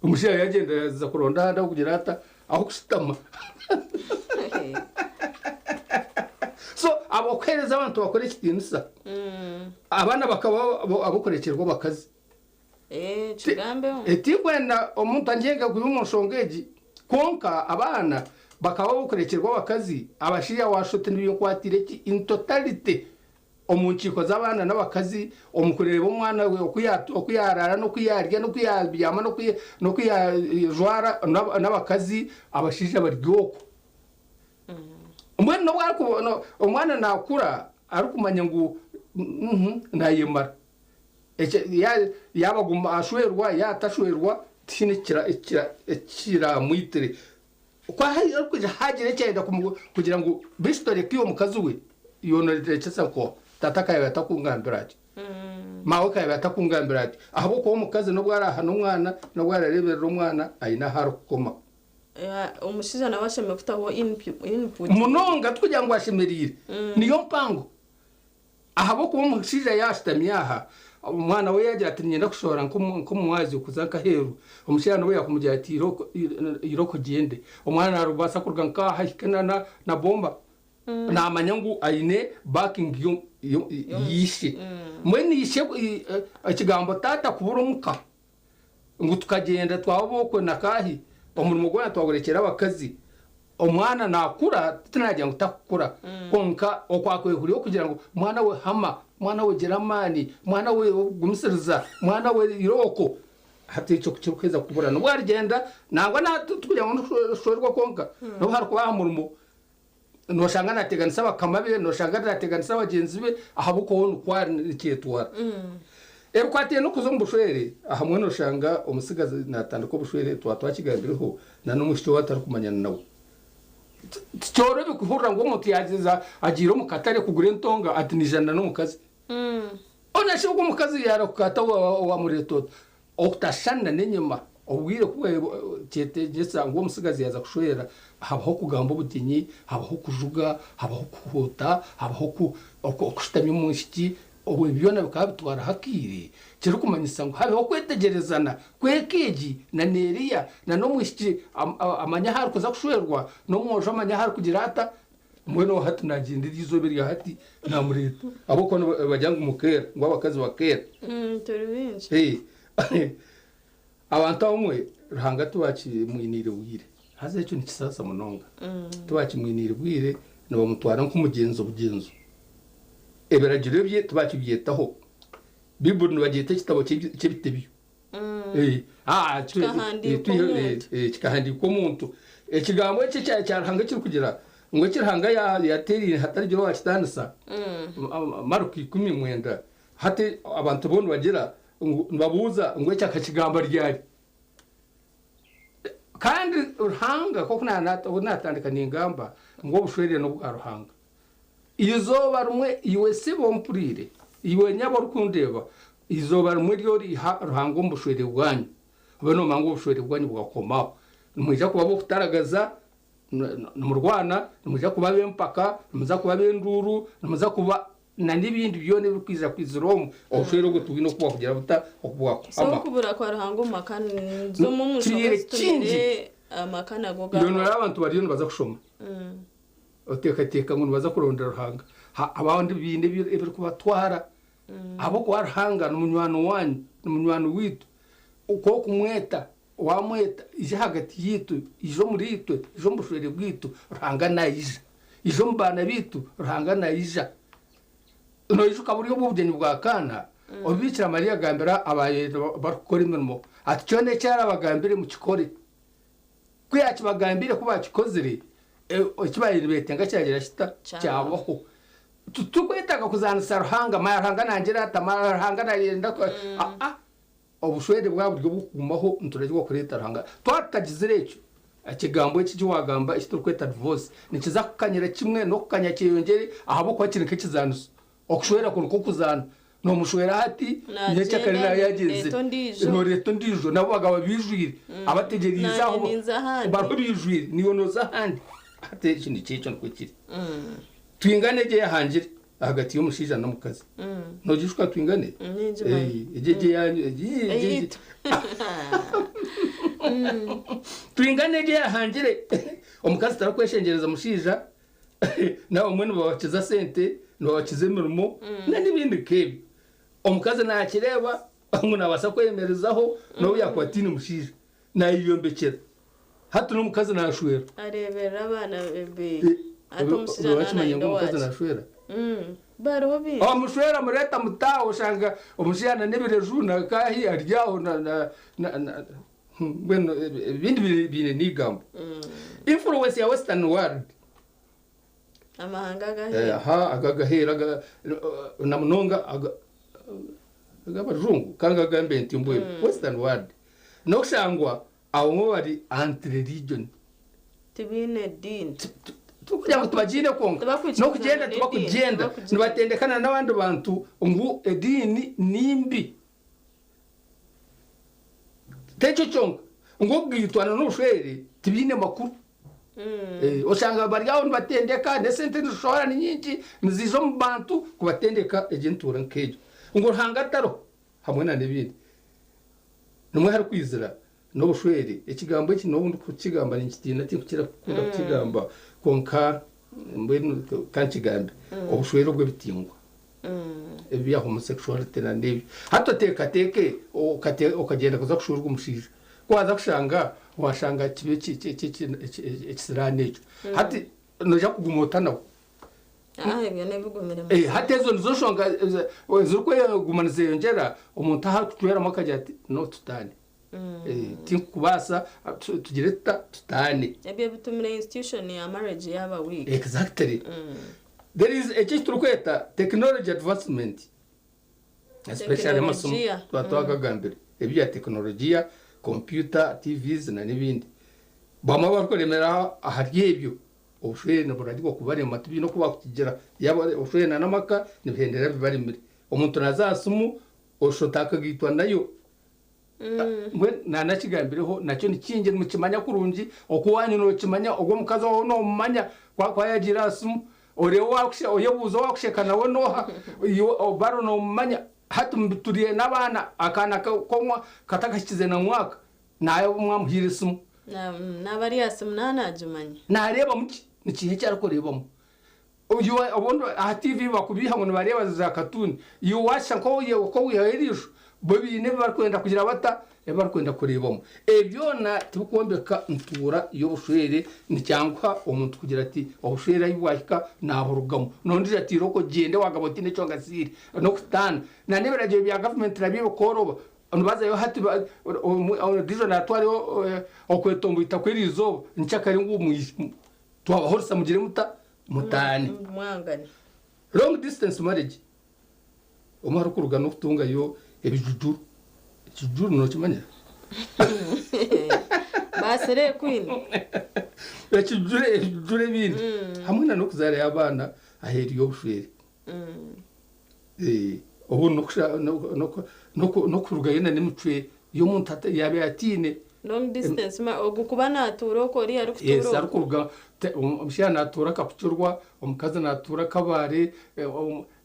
Omushaija yaagyenda yaaza kuronda ahandi ah'okugira ata, ah'okushutama. So ab'okuheereza abantu bakora ekitiinisa, abaana bakaba ab'okurekyerwa abakazi. Tinkwenda omuntu angyenge kubi omu nshonga egi, kwonka abaana bakaba ab'okurekyerwa abakazi, abashaija waashusha oti nibinkwatire ki in totality. Omu nkiiko z'abaana n'abakazi, omu kureeba omwana we oku oku yaaraara n'oku yaarya n'oku yaabyama n'oku n'oku yaajwara n'abakazi, abashaija bari okwo. Mbwenu n'obu arikuba omwana naakura arikumanya ngu naayemara. Ekyo yaaba aguma ashwerwa yaaba atashwerwa tihaine ekiramwitire. Ku arikwija haagira eki ayenda kugira ngu beitu toreka iwe omukazi we yoonorekyesa nkoha? Tata akaabaire atakungambira atyo. Maawe akaabaire atakungambira atyo. Ahabw'okuba omukazi n'obu araahana omwana, n'obu arareeberera omwana, aine ahu arikukoma. Omushaija nawe ashemereire kutaho input. Munonga tikugira ngu ashemereire. Niyo mpango. Ahabw'okuba omushaija yaashutami aha, omwana we yaagira ati, Niinyenda kushohora nk'omumwazyo kuza nk'aheeru, omushaija niwe yaakumugira ati, Irooko ogyende. Omwana naabaasa kuruga nk'aha ahike na bomba. Naamanya ngu aine backing y'eishe. Mbwenu ishe ekigambo taata kubura omuka, ngu tukagyenda twaba ab'okwe na kaahi, omurimo gwona twagurekyera abakazi. Omwana naakura, tinagira ngu takukura, kwonka okwakwehurira okugira ngu mwana we hama, mwana we gira amaani, mwana we gumisiriza, mwana we irooko, hati ekyo ku kirikuheza kubura n'obu arigyenda nangwa na tikugira ngu n'okushwerwa kwonka, n'obu harikuba aha murimo nooshanga naateganisa bakama be, nooshanga naateganisa bagyenzi be ahabw'okuba we nikwo ari nikyetwara. Ebikwataine n'okuza omu bushwere, ahamwe nooshanga omutsigazi naatandika obushwere twaba twakigambireho na n'omwishiki ou atarikumanyana nawe. Tikyorobi kuhurira ngu omuntu yaagyeza agiire omu katare kugura entonga ati naijana n'omukazi. Hoona shi ogwo omukazi yaarahuka ata waamureeta ota? Okutashushana n'enyima, obwire ku bwetegyesa ngu omutsigazi yaaza kushwera, habaho okugamba obugyenyi, habaho okujuga, habaho okuhuuta, habaho okushutamya omwishiki, obwo ebi byona bikaba bitwaraho akaire, kirikumanyisa ngu habeho okwetegyerezana kw'eka egi na n'eriya, na n'omwishiki amanye ahu arikuza kushwerwa, n'omwojo amanye ahu arikugira ata. Mbwenu hati naagyenda eri izooba erya hati naamureeta ahabw'okuba nibagira ngu mukeera, ngu abakazi bakeera. Turi baingi. Abantu abamwe Ruhanga tibakimwiniire bwire. Haza ekyo nikisaasa munonga. Tibakimwiniire bwire, nibamutwara nk'omugyenzo bugyenzo. Ebiragiro bye tibakibyetaho. Bibuli nibagyeta ekitabo ky'ebitebyo. Kikahandiikwa omuntu. Kikahandiikwa omuntu. Ekigambo eki kya Ruhanga ekirikugira ngu eki Ruhanga yateeraine hatarigira owaakitaanisa, Mariko 19, hati abantu bo nibagira ngu nibabuuza ngu eki akakigamba ryari? Kandi Ruhanga nk'oku obu naatandika ningamba ngu obushwere n'obwa Ruhanga. Eizooba rimwe iwe siba ompuriire, iwe nyabo orikundeeba, eizooba rimwe ri oriiha Ruhanga omu bushwere bwanyu, obe noomanya ngu obushwere bwanyu bwakoma aho. Nimwija kuba ab'okutaragaza, nimurwana, nimwija kuba ab'empaka, nimuza kuba ab'enduuru, nimuza kuba na n'ebindi byona ebirikwija kwizira omu obushwere obwo tibwine oku bwakugira buta, oku So bwakuhama. okubura kwa Ruhanga omu maka nizo omu nshonga Kibaire kingi. ezitumire amaka nago Iwe nooreeba gahwaho. abantu bariyo nibaza kushoma. Oteekateeka ngu nibaza kuronda Ruhanga. Ha, abandi baine ebirikubatwara. Ahabw'okuba Ruhanga ni munywani wanyu, ni munywani waitu. Ku okumweta, waamweta, ija ahagati yaitu, ija omuriitwe, ija omu bushwere bwaitu, Ruhanga naija. Ija omu baana baitu, Ruhanga naija. Noijuka buri obu obugyenyi bwa Kaana, obu Biikira Mariya agambira abaabaire barikukora emirimo ati, Kyona eki arabagambire mukikore. Ku yaakibagambiire ku baakikozire, eki baabaire nibeetenga kyagira kita? Kyabaho. Titurikwetaaga kuzaanisa Ruhanga, manya Ruhanga naangira ata, manya Ruhanga naayenda ku. Aa, obushwere bwaba buri obw'okugumaho, nituragiirwa kureeta Ruhanga. Twaba tutagizire ekyo, ekigambo eki eki waagamba eki turikweta divorce, nikiza kukanyira kimwe n'okukanya kyeyongyere ahabw'okuba kiri nk'ekizaaniso. Okushwera kuri nk'okuzaana. Noomushwera hati, nyekyakare Nagyenda naaba yaagyenzire. ndeeta ondiijo. Nooreeta ondiijo. Nabo bagaba baijwire. Abategyereize Naanye aho ninza ahandi. bariho baijwire. Naiwe nooza ahandi. Hati eki nikyo ekyo nikwo kiri. Twingane gye eyahangire ahagati y'omushaija n'omukazi. Noogijuka twingane? Ningimanya. Egyo egyo eyanyu egyo egyo. Eyaitu. Twingane gye eyahangire. Omukazi tarikweshengyereza mushaija. N'abamwe nibabakiza sente, nibabakiza emirimo n'ebindi nk'ebyo. Omukazi naakireeba ngu naabaasa kweyemerezaho n'obu yaakuba ataine mushaija, naayeyombekyera. Hati n'omukazi naashwera. Areeberera abaana be ati omushaija Oba naaba wakimanya nayenda ngu omukazi owaakye. naashwera? Bariho baingi. Omushwera amureeta mutaaha oshanga omushaija na n'ebireju na kaahi ari aho na na na mbwenu ebindi biine n'eigambo. Influence ya western world. Amahanga ag'aheeru. Aha, aga agaheeru aga na munonga ag'abajungu ka ngagambe nti mbwenu western world n'okushangwa abamwe bari anti religion. Tibaine diini. Tikugira ngu tibagiine kwonka, n'okugyenda tibakugyenda, nibatendekana n'abandi bantu ngu ediini ni mbi. T'ekyo kyonka, ngu okugaitwa n'obushwere tibiine makuru. Oshanga bari aho nibatendeka, n'esente nizishohora ni nyingi, niziija omu bantu kubatendeka egyo entuura nk'egyo. Ngu Ruhanga tariho hamwe na n'ebindi. Nimwo harikwizira n'obushwere. Ekigambo eki n'obu ndikukigamba ninkitiina tinkukira kukunda kukigamba kwonka mbwenu ka nkigambe. Obushwere obw'ebitingwa. Ebya homosexuality na n'ebyo. Hati oteekateeke okagyenda kuza kushwerwa omushaija. Ku waaza kushanga, waashanga kibe ekisiraani ekyo. Hati noija kuguma ota nawe? Ah, ebyo n'ebigumire mazima. Hati ezo nizo nshonga ezirikweguma nizeyongyera omuntu ahu arikucweramu akagira ati no tutaane. Tinkukubaasa tugire tuta tutaane. Ebyo bitumire institution ya marriage yaaba weak. Exactly. There is eki ekiturikweta technology advancement especially amasomo Tekinologiya. tuba twagagambire ebya tekinologiya, computer, TVs na n'ebindi. Bamwe abarikuremera ahari ebyo obushwere niburarigwa kubarema tibiine oku bakukigira. Yaaba obushwere na n'amaka nibihendera bibaremire. Omuntu naaza aha simu oshusha otaakagaitwa nayo. Mbwenu naanakigambireho nakyo ni kingi nimukimanya kurungi, oku waanyu nookimanya, ogwo omukazi owaawe noomumanya ku arikuba yaagiire aha simu, oreebe owaakushe oyebuuze owaakusheka nawe n'oha, iwe baro noomumanya. Hati turi n'abaana, akaana k'omwa katakahikize na mwaka nawe mwamuhaire esimu. Naaba ari aha simu naaba naagimanya. Naareebamu ki? Ni kiiha eki arikureebamu? Iwe obundi aha TV bakubiiha ngu nibareeba za katuuni, iwe waashusha nk'owihayo eriisho, Bo baine ebi barikwenda kugira bata? Ebi barikwenda kureebamu. Ebi byona tibikwombeka ntuura y'obushwere. Nikyanguha omuntu kugira ati obushwere ahi bwahika naaburugamu. N'ondiijo ati irooko ogyende waagaba otiine eki ongasiire. N'okutaana. Na n'ebiragiro bya gavumenti nabyo bikooroba. Nibazayo hati ondiijo naatwarayo okwetomboita kw'eriizooba nkyakare ngu twabahoresa mugire muta? Mutaane. Mwangane. Long distance marriage. Omwe arikuruga n'okutungayo ebijujuru. Ekijujuru nookimanya? Baasire Queen. Ekijujuru ebijujuru ebindi hamwe na n'okuzaarayo abaana aheeru y'obushwere. Obundi n'okurugayo na n'emicwe y'omuntu yaabaire ataine. Long distance ma ogu kuba naatuura okwo oriya arikutuura Yes, okwo. arikuruga omushaija naatuura Kapchorwa, omukazi naatuura Kabale,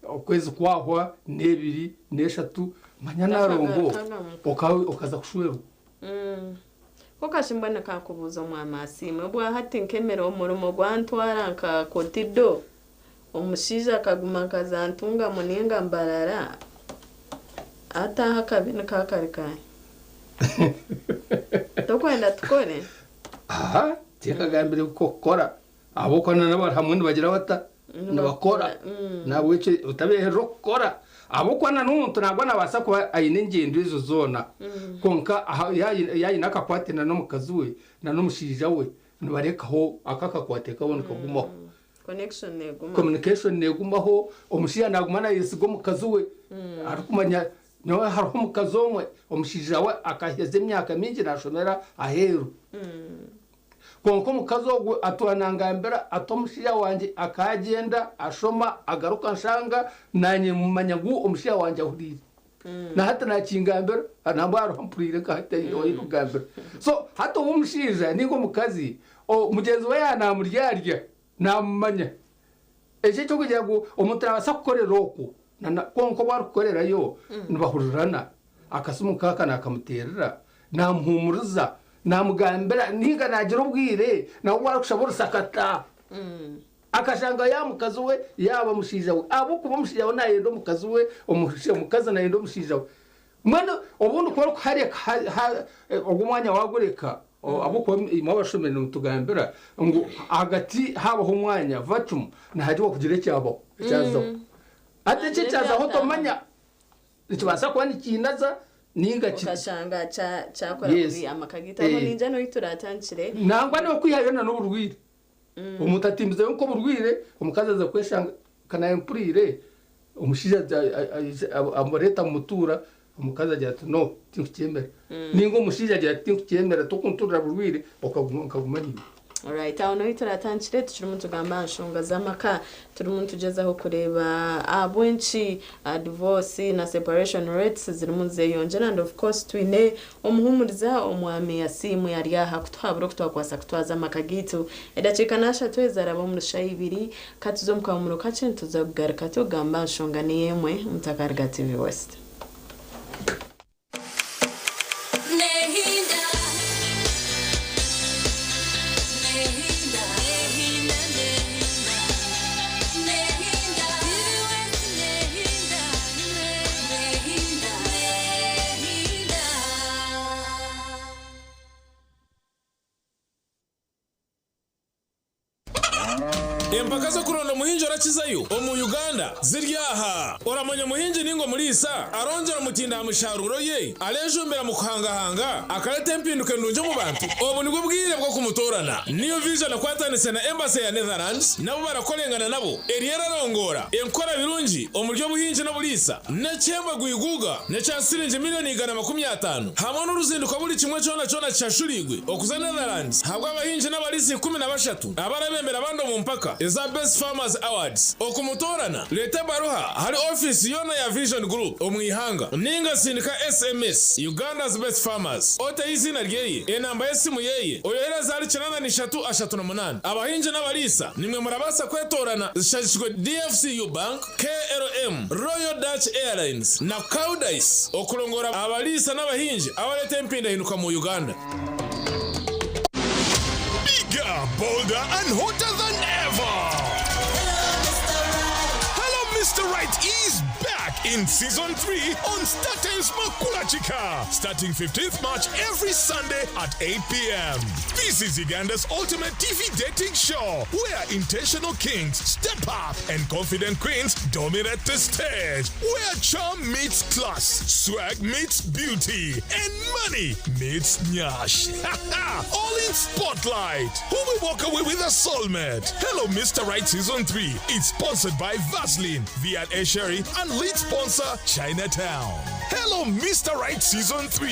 okwezi kwahwa n'ebiri n'eshatu manya narongo okaza kushwerwa. Kwonka shi mbwenu kankubuuze omwami Asiimwe, obwahati nkemera omurimo gwantwara nka Kotido, omushaija akaguma nkaza Ntungamo ninga Mbarara, ataaha akabi niko akari kahi? Tokwenda tukore? Aha, tinkagambire kukora ahabw'okuba na n'abari hamwe nibagira bata? Nibakora. Nahabwekyo otabeherera okukora ahabw'okuba na n'omuntu nangwa nabaasa kuba aine engyendo ezo zoona kwonka yaaba aine akakwate na n'omukazi we na n'omushaija we nibarekaho ako akakwate kabo nikagumaho. Connection negumaho. Communication negumaho, omushaija naguma nayesiga omukazi we arikumanya nyowe hariho omukazi omwe omushaija we akaheza emyaka mingi nashomera aheeru. Kwonka omukazi ogwo atuura nangambira ati omushaija wangye akagyenda ashoma agaruka anshanga nanye mumanya ngu omushaija wangye ahuriire. Na hati nakingambira nambwa hariho mpuriire nka hati orikugambira. So hati obu omushaija ninga omukazi mugyenzi we yaaba namuryarya namumanya. Ekyo eky'okugira ngu omuntu naabaasa kukorera okwo kwonka obu arikukorerayo nibahurirana. Akasimu nkaaka naakamuteerera, naamuhuumuriza, naamugambira nainga naagira obwire nawe obu arikushaba orusakata akashanga yaaba mukazi we yaaba mushaija we ahabw'okuba omushaija we naayenda omukazi we, omukazi naayenda omushaija we. Mbwenu obundi ku orikuhareka ogwo omwanya waagureka ahabw'okuba imwe abashomire nimutugambira ngu ahagati haabaho omwanya, vacuum, nihagira kugira ekyabaho, ekyazaho. Hati eki ekyazaho tomanya, nikibaasa kuba nikiinaza nainga ki. Okashanga kyakora kubi amaka gaitu. Aho ningira n'obu turatandikire. Nangwa n'okwihayo na n'oburwaire. Omuntu atimbizeyo nk'oburwaire, omukazi aza kweshanga ka naye mpuriire, omushaija amureeta amutuura, omukazi agira ati no tinkukyemera. Nainga omushaija agira ati tinkukyemera tokunturira burwaire okaguma nkaguma naiwe. Alright, aho niho turatandikire tukirimu nitugamba aha nshonga z'amaka, turimu nitugyezaho kureeba ahabw'enki divorce na separation rates zirimu nizeyongyera and of course twine Omuhuumuriza Omwami Asiimwe ari aha kutuhabura oku twakubaasa kutwaza amaka gaitu. Edakiika n'ashatu ezaraba omuri shaaha ibiri, ka tuze omu kahumuro kakye nituza kugaruka tugamba aha nshonga niyo emwe mutakaruga TV West. Empaka z'okuronda omuhingi orakizayo omu Uganda ziri aha. Oramanya omuhingi ninga omuriisa arongyera omutindo aha misharuuro ye, arejumbira mu kuhangahanga, akareta empinduka endungi omu bantu? Obu nibwo bwire bw'okumutoorana. New Vision ekwatanise na Embassy ya Netherlands nabo barakorengana nabo eriyo erarongoora enkora birungi omuri obuhingi n'oburiisa n'ekihembo gwiguuga n'ekya siringi miriyoni 150 hamwe n'oruzinduko buri kimwe kyona kyona kishashuriirwe okuza Netherlands ahabw'abahingi n'abariisa 13 abarabembera abandi omu mpaka eza Best Farmers Awards. Okumutoorana, reeta ebaruha ahari ofiisi yoona ya Vision Group omu ihanga ninga sindika SMS Uganda's Best Farmers oteho eiziina ryeye, enamba y'esimu yeye, oyohereze ahari 83 38. Abahingi n'abariisa nimwe murabaasa kwetoorana zishagikirwe DFCU Bank, KLM, Royal Dutch Airlines na Koudijs okurongoora abariisa n'abahingi abareeta empindahinduka mu Uganda. Bigger, bolder and hotter than ever! Hello Mr. Right is back! in season 3 on StarTimes Makulachika, starting 15th March every Sunday at 8 p.m. This is Uganda's ultimate TV dating show where intentional kings step up and confident queens dominate the stage, where charm meets class, swag meets beauty, and money meets nyash. All in spotlight. Who will walk away with a soulmate? Hello, Mr. Right Season 3. It's sponsored by Vaseline, V&A Sherry, and lead sponsor Chinatown. Hello, Mr. Right Season 3.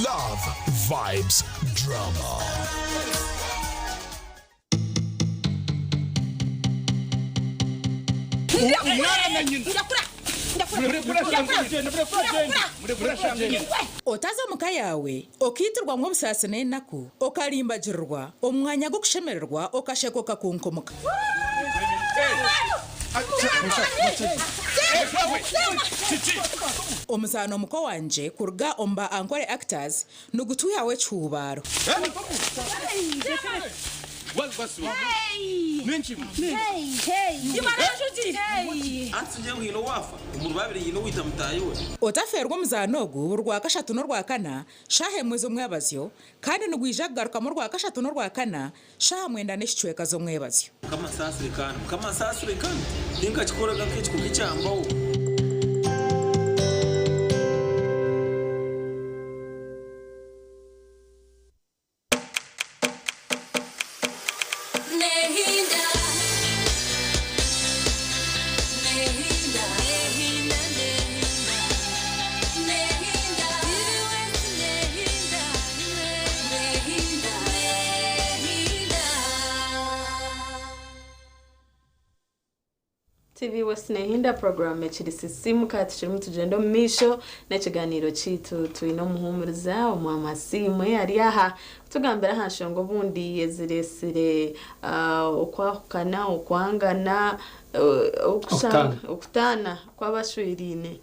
Love, vibes, drama. Otaza omu ka yaawe okaitirwamu obusaasi n'enaku, okarimbagirirwa omu mwanya gw'okushemererwa okasheka okakunkumka. Omuzaano Muko Wangye kuruga omu ba Ankole Actors nigutwihaho ekihuubaaro. Otafeerwa omuzaano ogu buri Rwakashatu n'Orwakana shaaha emwe z'omwebazyo kandi nigwija kugarukamu Orwakashatu n'Orwakana shaaha mwenda n'ekicweka z'omwebazyo. Mukama nsaasire kandi Mukama nsaasire kandi tinkakikoraga nk'ekiko kyambaho. Nehinda, Nehinda, Nehinda, Nehinda, Nehinda, Nehinda, Nehinda. TV West Nehinda program ekiri sisimuka tukirimu tugyenda omu maisho n'ekiganiro kyaitu twine omuhumuriza omwamasiimwe ari aha kutugambira aha nshonga obundi ezireesire okwahukana okwangana Okutaana. okutaana kw'abashweriine.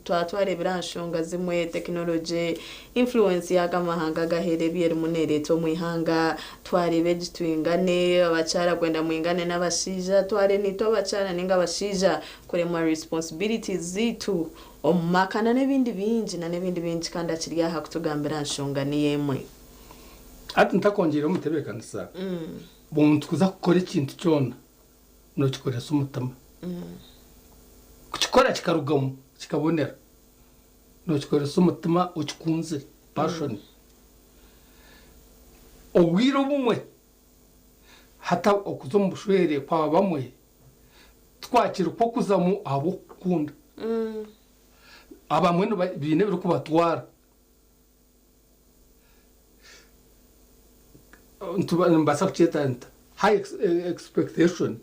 Twaba twareebera aha nshonga zimwe tekinologi influence y'agamahanga agaheera ebi erimu neereeta omu ihanga twareeba egi twingane abakyara kwenda mwingane n'abashaija tware nitwe abakyara ninga abashaija kuremwa responsibilities ziitu omu maka na n'ebindi bingi na n'ebindi bingi kandi akiri aha kutugambira aha nshonga niyo emwe. Hati ntakongyera omutebeekanisa omuntu kuza kukora ekintu kyona nookikoresa omutima. Kukikora kikarugamu kikabonera nookikoresa omutima okikunzire passion. Obwire obumwe hata okuza omu bushwere kwaba bamwe twakira okwokuzamu ahabw'okukunda. Abamwe biine ebirikubatwara. Nimbaasa kukyeta nta high expectation.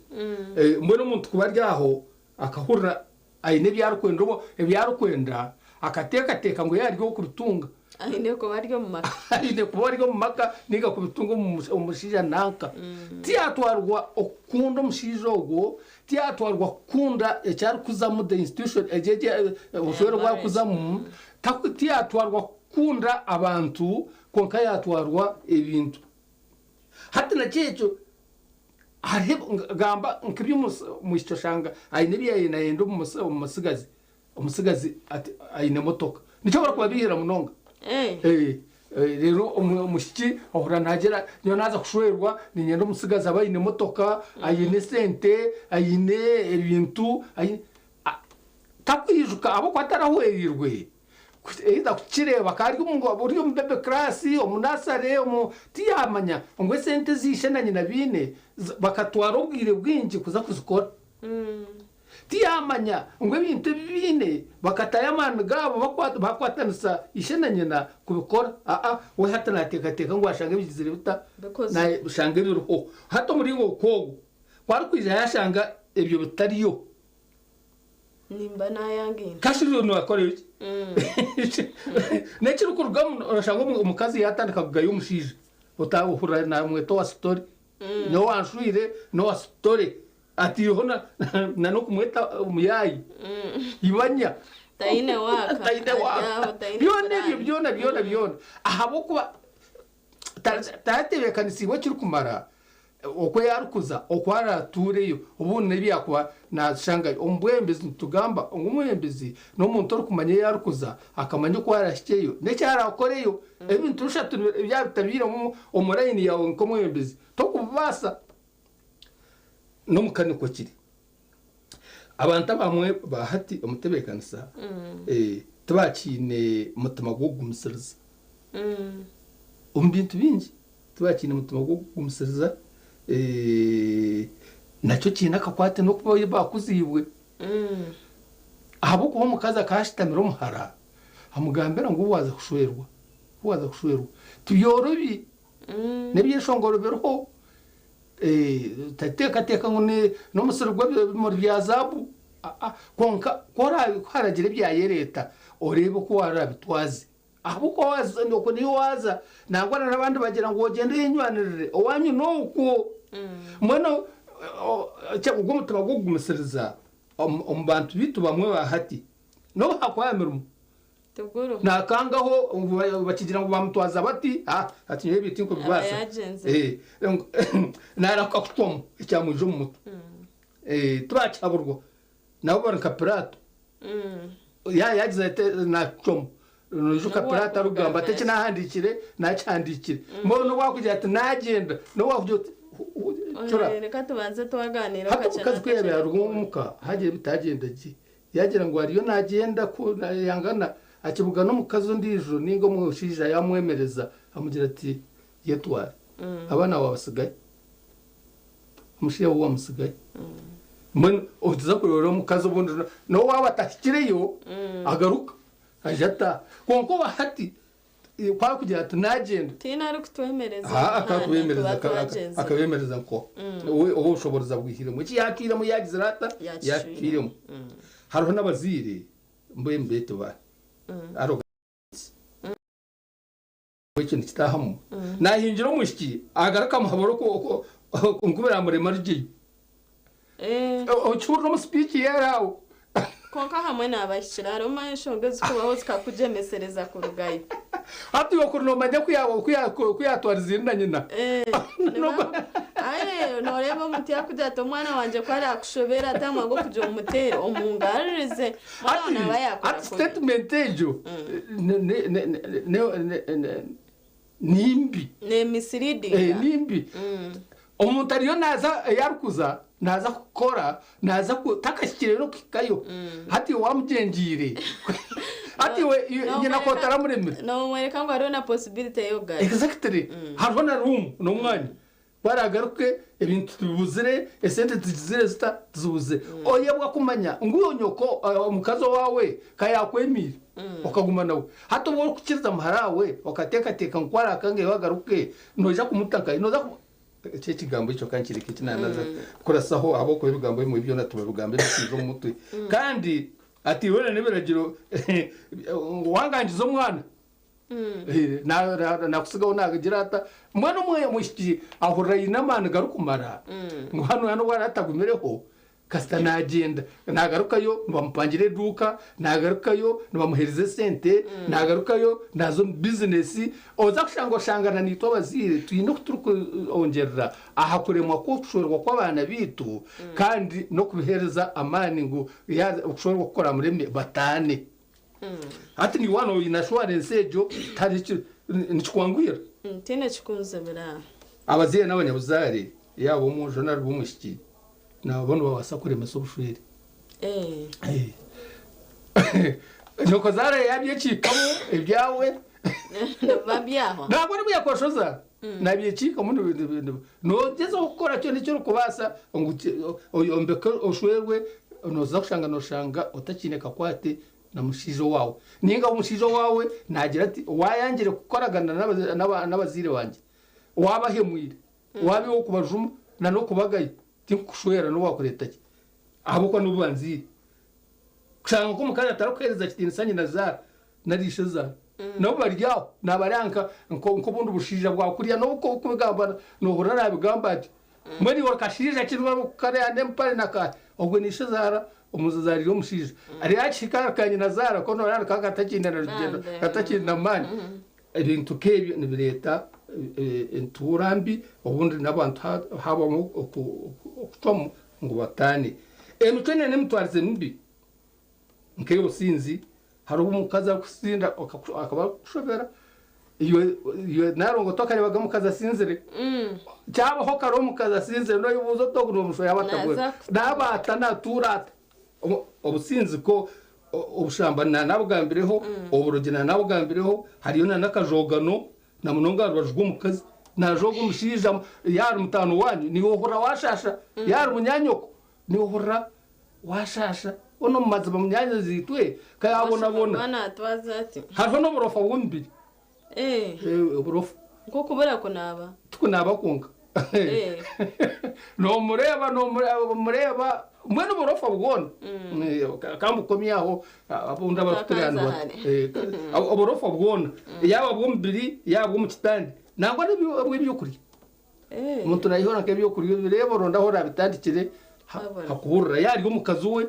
Mbwenu omuntu kuba ari aho akahurira aine ebi arikwenda oba ebi arikwenda akateekateeka ngu yaari ow'okubitunga. Aine kuba ari omu maka. Aine kuba ari omu maka ninga kubitunga omu mushaija nanka. Tiyatwarwa okukunda omushaija ogwo, tiyatwarwa kukunda eki arikuzamu the institution egi egi obushwere obu arikuzamu, tiyatwarwa kukunda abantu kwonka yatwarwa ebintu. Hati nakyo ekyo hariho gamba nk'eby'omwishiki oshanga aine ebi yaayenda nayenda omu musigazi, omusigazi ati aine emotoka. Nikyo barikubabiihira munonga. Reero omwishiki ohurira naagira nyowe naaza kushwerwa niinyenda omusigazi abe aine emotoka, aine esente, aine ebintu, takwijuka ahabw'okuba atarahwereirwe either kukireeba akaba ari ori omu baby class, omu nursery, omu tiyamanya ngu esente ezi ishe na nyina baine bakatwara obwire bwingi kuza kuzikora. Tiyamanya ngu ebintu ebi baine bakatayo amaani gaabo bakwatanisa ishe na nyina kubikora. Aa we hati naateekateeka ngu ashanga ebigizire bita nashanga ebiriho. Hati omuringo nk'ogwo ku arikwija yaashanga ebyo bitariyo. Nimba naayangine. Kashirire noakora ki? N'ekirikurugamu orashanga omukazi yaatandika kugaya omushaija. Otahurira naamweta owa story. Nyowe wanshwire n'owa story. Ataireho na n'okumweta omuyaayi. Ibanya. Taine waaka. Taine waaka. Byona ebyo byona byona byona. Ahabw'okuba taratebeekanisiibwe ekirikumara. Okwo yarikuza oku aratuureyo obundi n'ebi yaakuba naashangayo. Omu bwebembezi nitugamba ngu omwebembezi n'omuntu orikumanya ei arikuza, akamanya oku arahikyeyo n'eki araakoreyo. Ebintu bishatu yaaba bitabairemu omu layini yaawe nk'omwebembezi torikubibaasa. N'omuka nikwo kiri. Abantu abamwe ba hati omu tebeekanisa tibakiine mutima gw'okugumisiriza. Omu bintu bingi tibakiine mutima gw'okugumisiriza. Nakyo kiine akakwate n'okuba baakuziibwe. Ahabw'okuba omukazi akaba ashutamire omuhara amugambira ngu waaza kushwerwa, waaza kushwerwa tibyorobi. N'ebyeshongoro biriho. Otateekateeka ngu n'omusiri gw'ebimuri bya zaabu. Kwonka ku haragira ebyayereeta, oreebe oku oraabitwaze. Ahabw'okuba waaza okwo niyo waaza, nangwa n'abandi bagira ngu ogyende oyenywanirire, owaanyu n'okwo. Mbwenu ogwo omutima gw'okugumisiriza omu bantu baitu bamwe ba hati, n'obu haakuba aha mirimo, Naakangaho ngu bakigira ngu baamutwaza bati, ati nyowe ebi tinkubibaasa. Naarahuka kucwamu ekyamwija omu mutwe. Tibakihaburwa. Nabo bari nka Pilaato. Yaagize ati naacwamu. Noijuka Pilaato arikugamba ati eki naahandiikire, naakihandiikire. Mbwenu n'obu waakugira ati naagyenda, n'obu waakugira oti cura. Reka tubanze twagaaniira Hati omukazi ku yaabaire aruga omuka, haagira ebitagyenda gye, Yaagira ngu ariyo naagyenda ku yangana akibugana omukazi ondiijo nainga omushaija yaamwemereza amugira ati, Yetware, abaana waabatsigayo, omushaija we waamutsigayo. Mbwenu oza kureeba omukazi obundi n'obu waaba atahikireyo agaruka aija ataaha. Kwonka obu hati Ku arikugira ati naagyenda. Tihaine arikutwemereza Haa, omu muhanda, akabemereza, tuba twagyenzire. akabemereza nko we obu obushoborozi abwihiremu. Eki yaacwiremu yaagizire ata? Yaakicwiremu. Yaakicwiremu. Hariho n'abazaire mbwenu beetu ba arrogance. Ekyo nikitaahamu. Naahingira omwishiki agaruka amuhabura oku oku oku biraamurema arugyeyo. Okihurira omu sipiiki ye ari aho. Kwonka hamwe naabahikire hariho omanya enshonga ezikubaho zikakugyemesereza kurugayo. Hati iwe kuri noomanya oku yaatwariziire na nyina. Aye nooreeba omuntu yaakugira ati omwana wangye ku araakushobere ati aha mwanya gw'okugira omuteere omungarurize. Mbwenu aho naaba yaakora Hati kubi. sitetimenti egyo ni mbi. Neemisiridinga. Ni mbi. Omuntu ariyo naaza ei arikuza, naaza kukora, naaza ku takahikire n'okuhikayo. Hati iwe waamugyengiire. Hati iwe nyina ku otaramuremire. Noomworeka ngu hariho na possibility y'okugaruka. Exactly. Hariho na room, n'omwanya. Ku araagaruke, ebintu tibibuzire, esente tizigizire zita, tizibuzire. Oyebwa kumanya ngu nyoko, omukazi owaawe ka yaakwemiire okaguma nawe. Hati obu orikukiriza muhara waawe okateekateeka ngu ku araakangeyo agaruke, noija kumuta nkahi? Noza ku. Eki ekigambo ekyo ka nkireke eki naanaza kurasaho ahabw'okuba ebigambo ebimwe byona tibabigamba ebirikwija omu mutwe. Kandi atairwe na n'ebiragiro ngu wangangiza omwana nakutsigaho naagira ata? Mbwenu omwishiki ahurira aine amaani garikumara ngu hanu n'obu araabe atagumireho Kasita naagyenda, naagarukayo nibamupangira eduuka, naagarukayo nibamuheereza esente, naagarukayo naaza omu bizinesi. Oza kushanga oshanga na naitwe abazaire twine oku turikwongyerera aha kuremwa kw'okushwerwa kw'abaana baitu kandi n'okubiheereza amaani ngu yaaza okushwerwa ku kuramureme bataane. Hati naiwe waaba oine ashuwarensi egyo tihariho eki nikikwanguhira. Tihaine ekikunzibira. Abazaire n'abanyabuzaare yaaba omwojo nari omwishiki Nabo nibabaasa kuremesa obushwere. Nyokozaara yaabyekiikamu ebyawe. Nibiba byahwa. Nangwa n'obu yaakuba ozaara, naabyekiikamu noogyezaho kukora kyona eki orikubaasa ngu oyombeke oshwerwe, nooza kushanga nooshanga otakiine kakwate na mushaija owaawe. Nainga omushaija owaawe naagira ati waayangire kukoragana n'abazaire bangye, waabahemwire, Waaba iwe okubajuma na n'okubagaya, tinkukushwera n'obu waakureeta ki, ahabw'okuba nibo banziire. Kushanga nk'omukazi atarikuheereza kitiinisa nyinazaara nari ishezaara, nabo bari aho naabareeba nka nk'obundi bushaija bwa kuriya n'obu orikubigamba noohurira naabigamba ati, Mbwenu iwe ori kashaija ki kariya n'empare na ka, ogwo ni ishezaara omuzaariire omushaija. Reero akihika ka nyinazaara ko nooreeba nikaba katakiine na rugyendo, katakiine na maani. Ebintu nk'ebyo nibireeta entuura mbi, obundi n'abantu habamu okucwamu ngu bataane. Emicwe n'emitwarize mibi nk'ey'obusinzi, hariho omukazi arikusinda akaba arikukushobera, iwe narongo takarebaga omukazi asinzire. Kyabaho kare omukazi asinzire noyebuuza oti ogu nomushoya aba atabwire. Naaba ata natuura ata? Obusinzi ko obushambani nanabugambireho, oburogi nanabugambireho, hariyo n'akajogano na munonga aha rubaju rw'omukazi. Najoga omushaija yaaba ari mutaano waanyu niiwe ohurira waashaasha, yaaba ari munyaanyoko niiwe ohurira waashaasha. Hoona omu maziba munyaanyazi-itwe ka yaabonabona. Hariho n'oburofa bw'omubiri. Oburofa. Nk'okubura kunaaba? Tikunaaba kwonka. Noomureeba, noomureeba, mbwenu oburofa bwona. Ka mbukomye aho, abundi abarikutureeba nibata. Oburofa bwona, yaaba bw'omubiri, yaaba bw'omu kitande, nangwa n'obw'ebyokurya. Omuntu naayehurira nk'ebyokurya obireeba oronda ahu oraabitandikire hakuhurira. Yaaba ari omukazi we,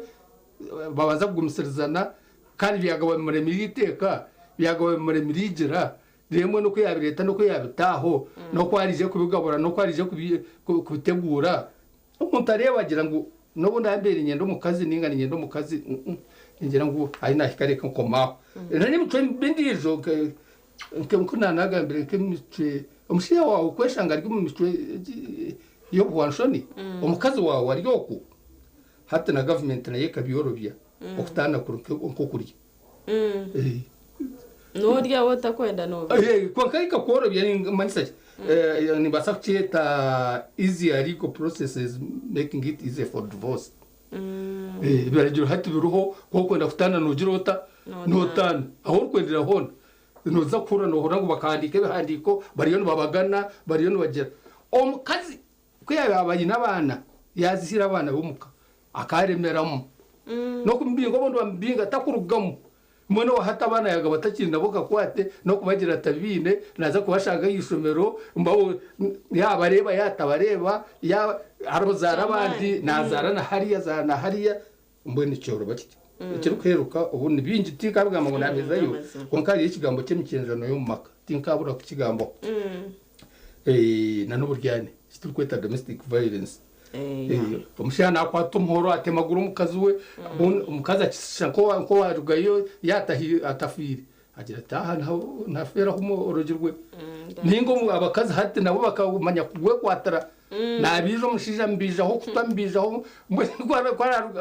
babanza kugumisirizana, kandi byagaba bimuremire eiteeka, byagaba bimuremire eigira, Remwe n'oku yaabireeta n'oku yaabitaaho, n'oku araije kubigabura n'oku araije kubiteguura. Omuntu areeba agira ngu n'obu ndaabe mbaire niinyenda omukazi nainga niinyenda omukazi, ningira ngu ahi naahika reka nkome aho. N'emicwe mibi endiijo nk'oku naanagambire nk'emicwe, omushaija waawe kweshanga ari omu micwe y'obuhwanshoni, omukazi waawe ari okwo, hati na gavumenti nayo ekabyorobya okutaana kuri nk'okurya. N'orya waaba otakwenda nooba. Kwonka ekakworobya nimanyisa ki? Nimbaasa kukyeta easier legal processes making it easier for divorce. Ebiragiro hati biriho ku orikwenda kutaana noogira ota? Nootaana. Ahu orikwendera hoona nooza kuhurira noohurira ngu bakahandiika ebihandiiko bariyo nibabagana bariyo nibagira. Omukazi Ku yaabaire aine abaana, yaazihiira abaana b'omuka, akaaremeramu. N'okumubinga obundi bamubinga takurugamu. Mbwenu owa hati abaana yaagaba atakiri nabo kakwate, n'okubagira atabaine, naaza kubashanga aha ishomero, mbaho yaabareeba yaatabareeba, yaaba hariho abandi, naazaara na hariya azaara na hariya, mbwenu kyoroba kityo. Ekirikuheeruka obu ni bingi tinkabigamba ngu naabihezayo, kwonka hariyo ekigambo ky'emikyenjano y'omu maka, tinkabura kukigambaho. Na n'oburyane eki turikweta domestic violence. Omushaija nakwata omuhoro atemagura omukazi we, omukazi akishusha nk'owarugayo atafiire, agira ati aha nafeeraho orugirwe. Ninga abakazi hati nabo bakamanya kugwekwatira, nabiija omushaija amubiijaho okutu amubiijaho, mbwenu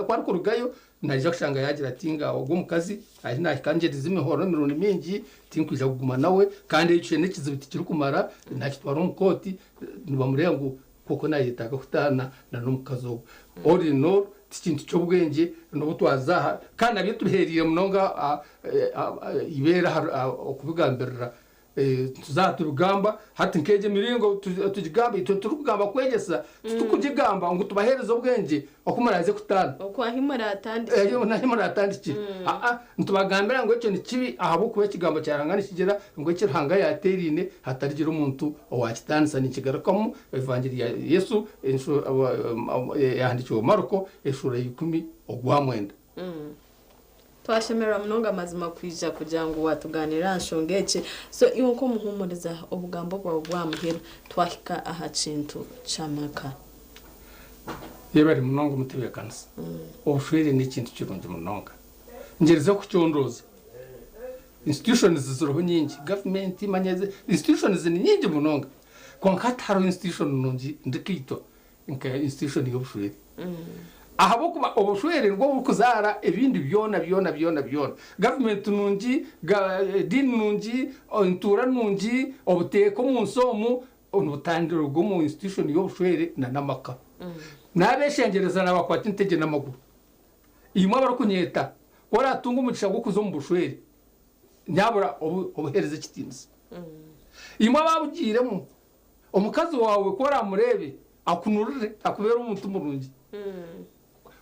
ku arikurugayo Naija kushanga yaagira ati, Ngaaha, ogwo omukazi ahi naahika angyerize emihoro emirundi mingi, tinkwija kuguma nawe, kandi ekyo n'ekizibu tikirikumara, naakitwara omu kooti, nibamureeba ngu kwokwo naayetaaga kutaana na n'omukazi ogwo. All in all, ti kintu ky'obwengye n'obu twaza aha, kandi nabyo tubiheereire munonga eibeere aha okubigambirira. Tuza aha tubigamba, hati nk'egyo emiringo tugigamba, itwe titurikugamba kwegyesa, titurikugigamba ngu tubaheereze obwengye oku muraaze kutaana. Oku ahi muratandikire. Ahi muratandikire. Aa, nitubagambira ngu ekyo ni kibi ahabw'okuba ekigambo kya Ruhanga nikigira ngu eki Ruhanga yaateeraine hatarigira omuntu owaakitaanisa. Nikigarukamu Evangiri ya Yesu eyahandiikirwe Mariko eshuura ya ikumi ogwamwenda. Twashemererwa munonga mazima kwija kugira ngu watuganirira aha nshonga egi. So iwe nk'omuhumuriza obugambo bwawe bw'aha muheru twahika aha kintu ky'amaka. Yebare munonga omutebeekanisa. Obushwere n'ekintu kirungi munonga. Ngyerizeho kucondooza. Institutions ziriho nyingi, gavumenti manya institutions ni nyingi munonga. Kwonka tihariho institution nungi ndikaitwa nka institution y'obushwere. Ahabw'okuba obushwere nibwo burikuzaara ebindi byona byona byona byona. Gavumenti nungi, ediini nungi, entuura nungi, obuteeka omu nsi omu nibutandirirwa omu institution y'obushwere na n'amaka. Naabeshengyereza naabakwata entegye n'amaguru. Imwe abarikunyeeta, ku oraatunga omugisha gw'okuza omu bushwere, nyabura obuheereze ekitiinisa. Imwe abaabugiiremu, Omukazi waawe ku oraamureebe akunurire, akubeere omuntu murungi.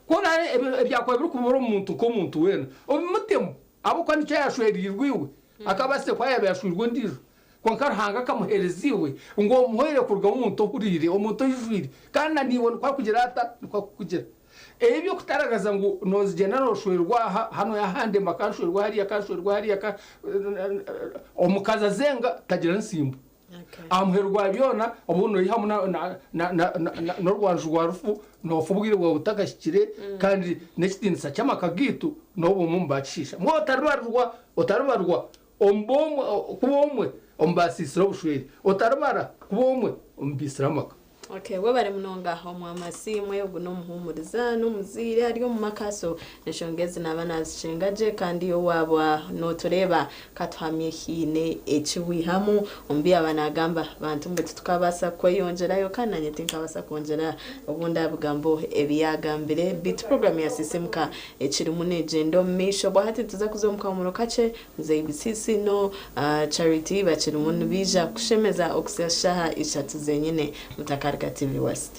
Ku oraabe ebyakuba birikubura omu muntu nk'omuntu weena, obimutemu ahabw'okuba nikyo yaashwereirwe iwe. Akaabaasire kuba yaaba yaashweirwe ondiijo, kwonka Ruhanga akamuheereza iwe ngu omuhwere kurugamu omuntu ohuriire, omuntu oijwire. Kandi na naiwe nikwo arikugira ata? Nikwo arikukugira. Eby'okutaragaza ngu noozigyenda nooshwerwa aha, hanu ahandi, kanshwerwe hariya, kanshwerwe hariya, omukazi azenga tagira nsimbo. Aha muheru gwa byona obu noihamu n'orwanju rwa rufu noofa obwire bwawe butakahikire kandi n'ekitiinisa ky'amaka gaitu n'oba omwe omu baakishiisha. Mbwenu otaribarirwa otaribarwa omu b'omwe kuba omwe omu baasiisire obushwere. Otaribara kuba omwe omu baitsire amaka. Okay, webare munonga omwami Asiimwe, ogu n'omuhuumuriza n'omuzaire ari omu maka so enshonga ezi naaba nazicenga gye kandi iwe waaba notureeba katuhamye haine eki wihamu omu bi yaaba nagamba. Bantu mwe titukabaasa kweyongyerayo kandi nanye tinkabaasa kwongyera obundi aha bigambo ebi yagambire beitu puroguramu ya Sisimuka ekirimu negyenda omu maisho. Obwahati nituza kuza omu kahumuro kakye. Muzeeyi Busisi no Charity bakirimu nibaija kushemeza okuhitsya shaaha ishatu zenyine. Mutakarga TV West.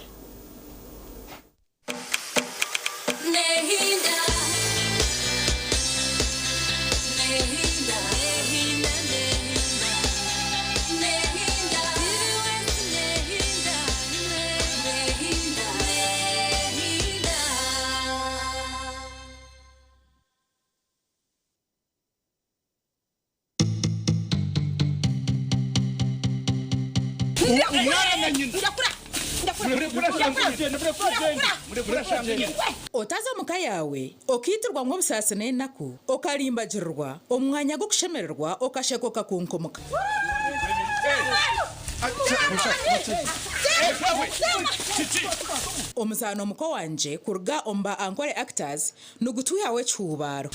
Nehinda, nehinda, nehinda, nehinda, nehinda, nehinda, nehinda, nehinda. Otaza omu ka yaawe okaitirwamu obusaasi n'enaku, okarimbagirirwa omu mwanya gw'okushemererwa okasheka okakunkumuka. Omuzaano Muko Wangye kuruga omu ba Ankole Actors Nigutwihaho ekihuubaaro.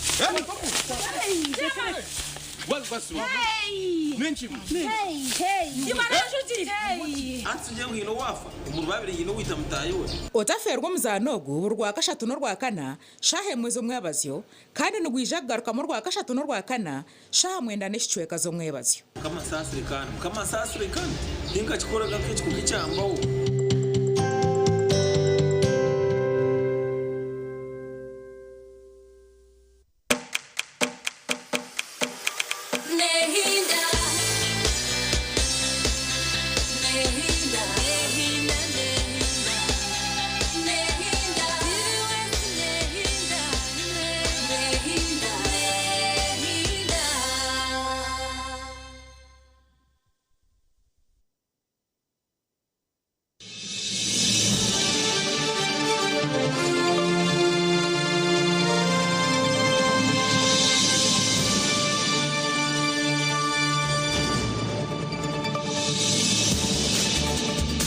Otafeerwa omuzaano ogu buri Rwakashatu n'Orwakana shaaha emwe z'omwebazyo kandi nigwija kugarukamu Orwakashatu n'Orwakana shaaha mwenda n'ekicweka z'omwebazyo.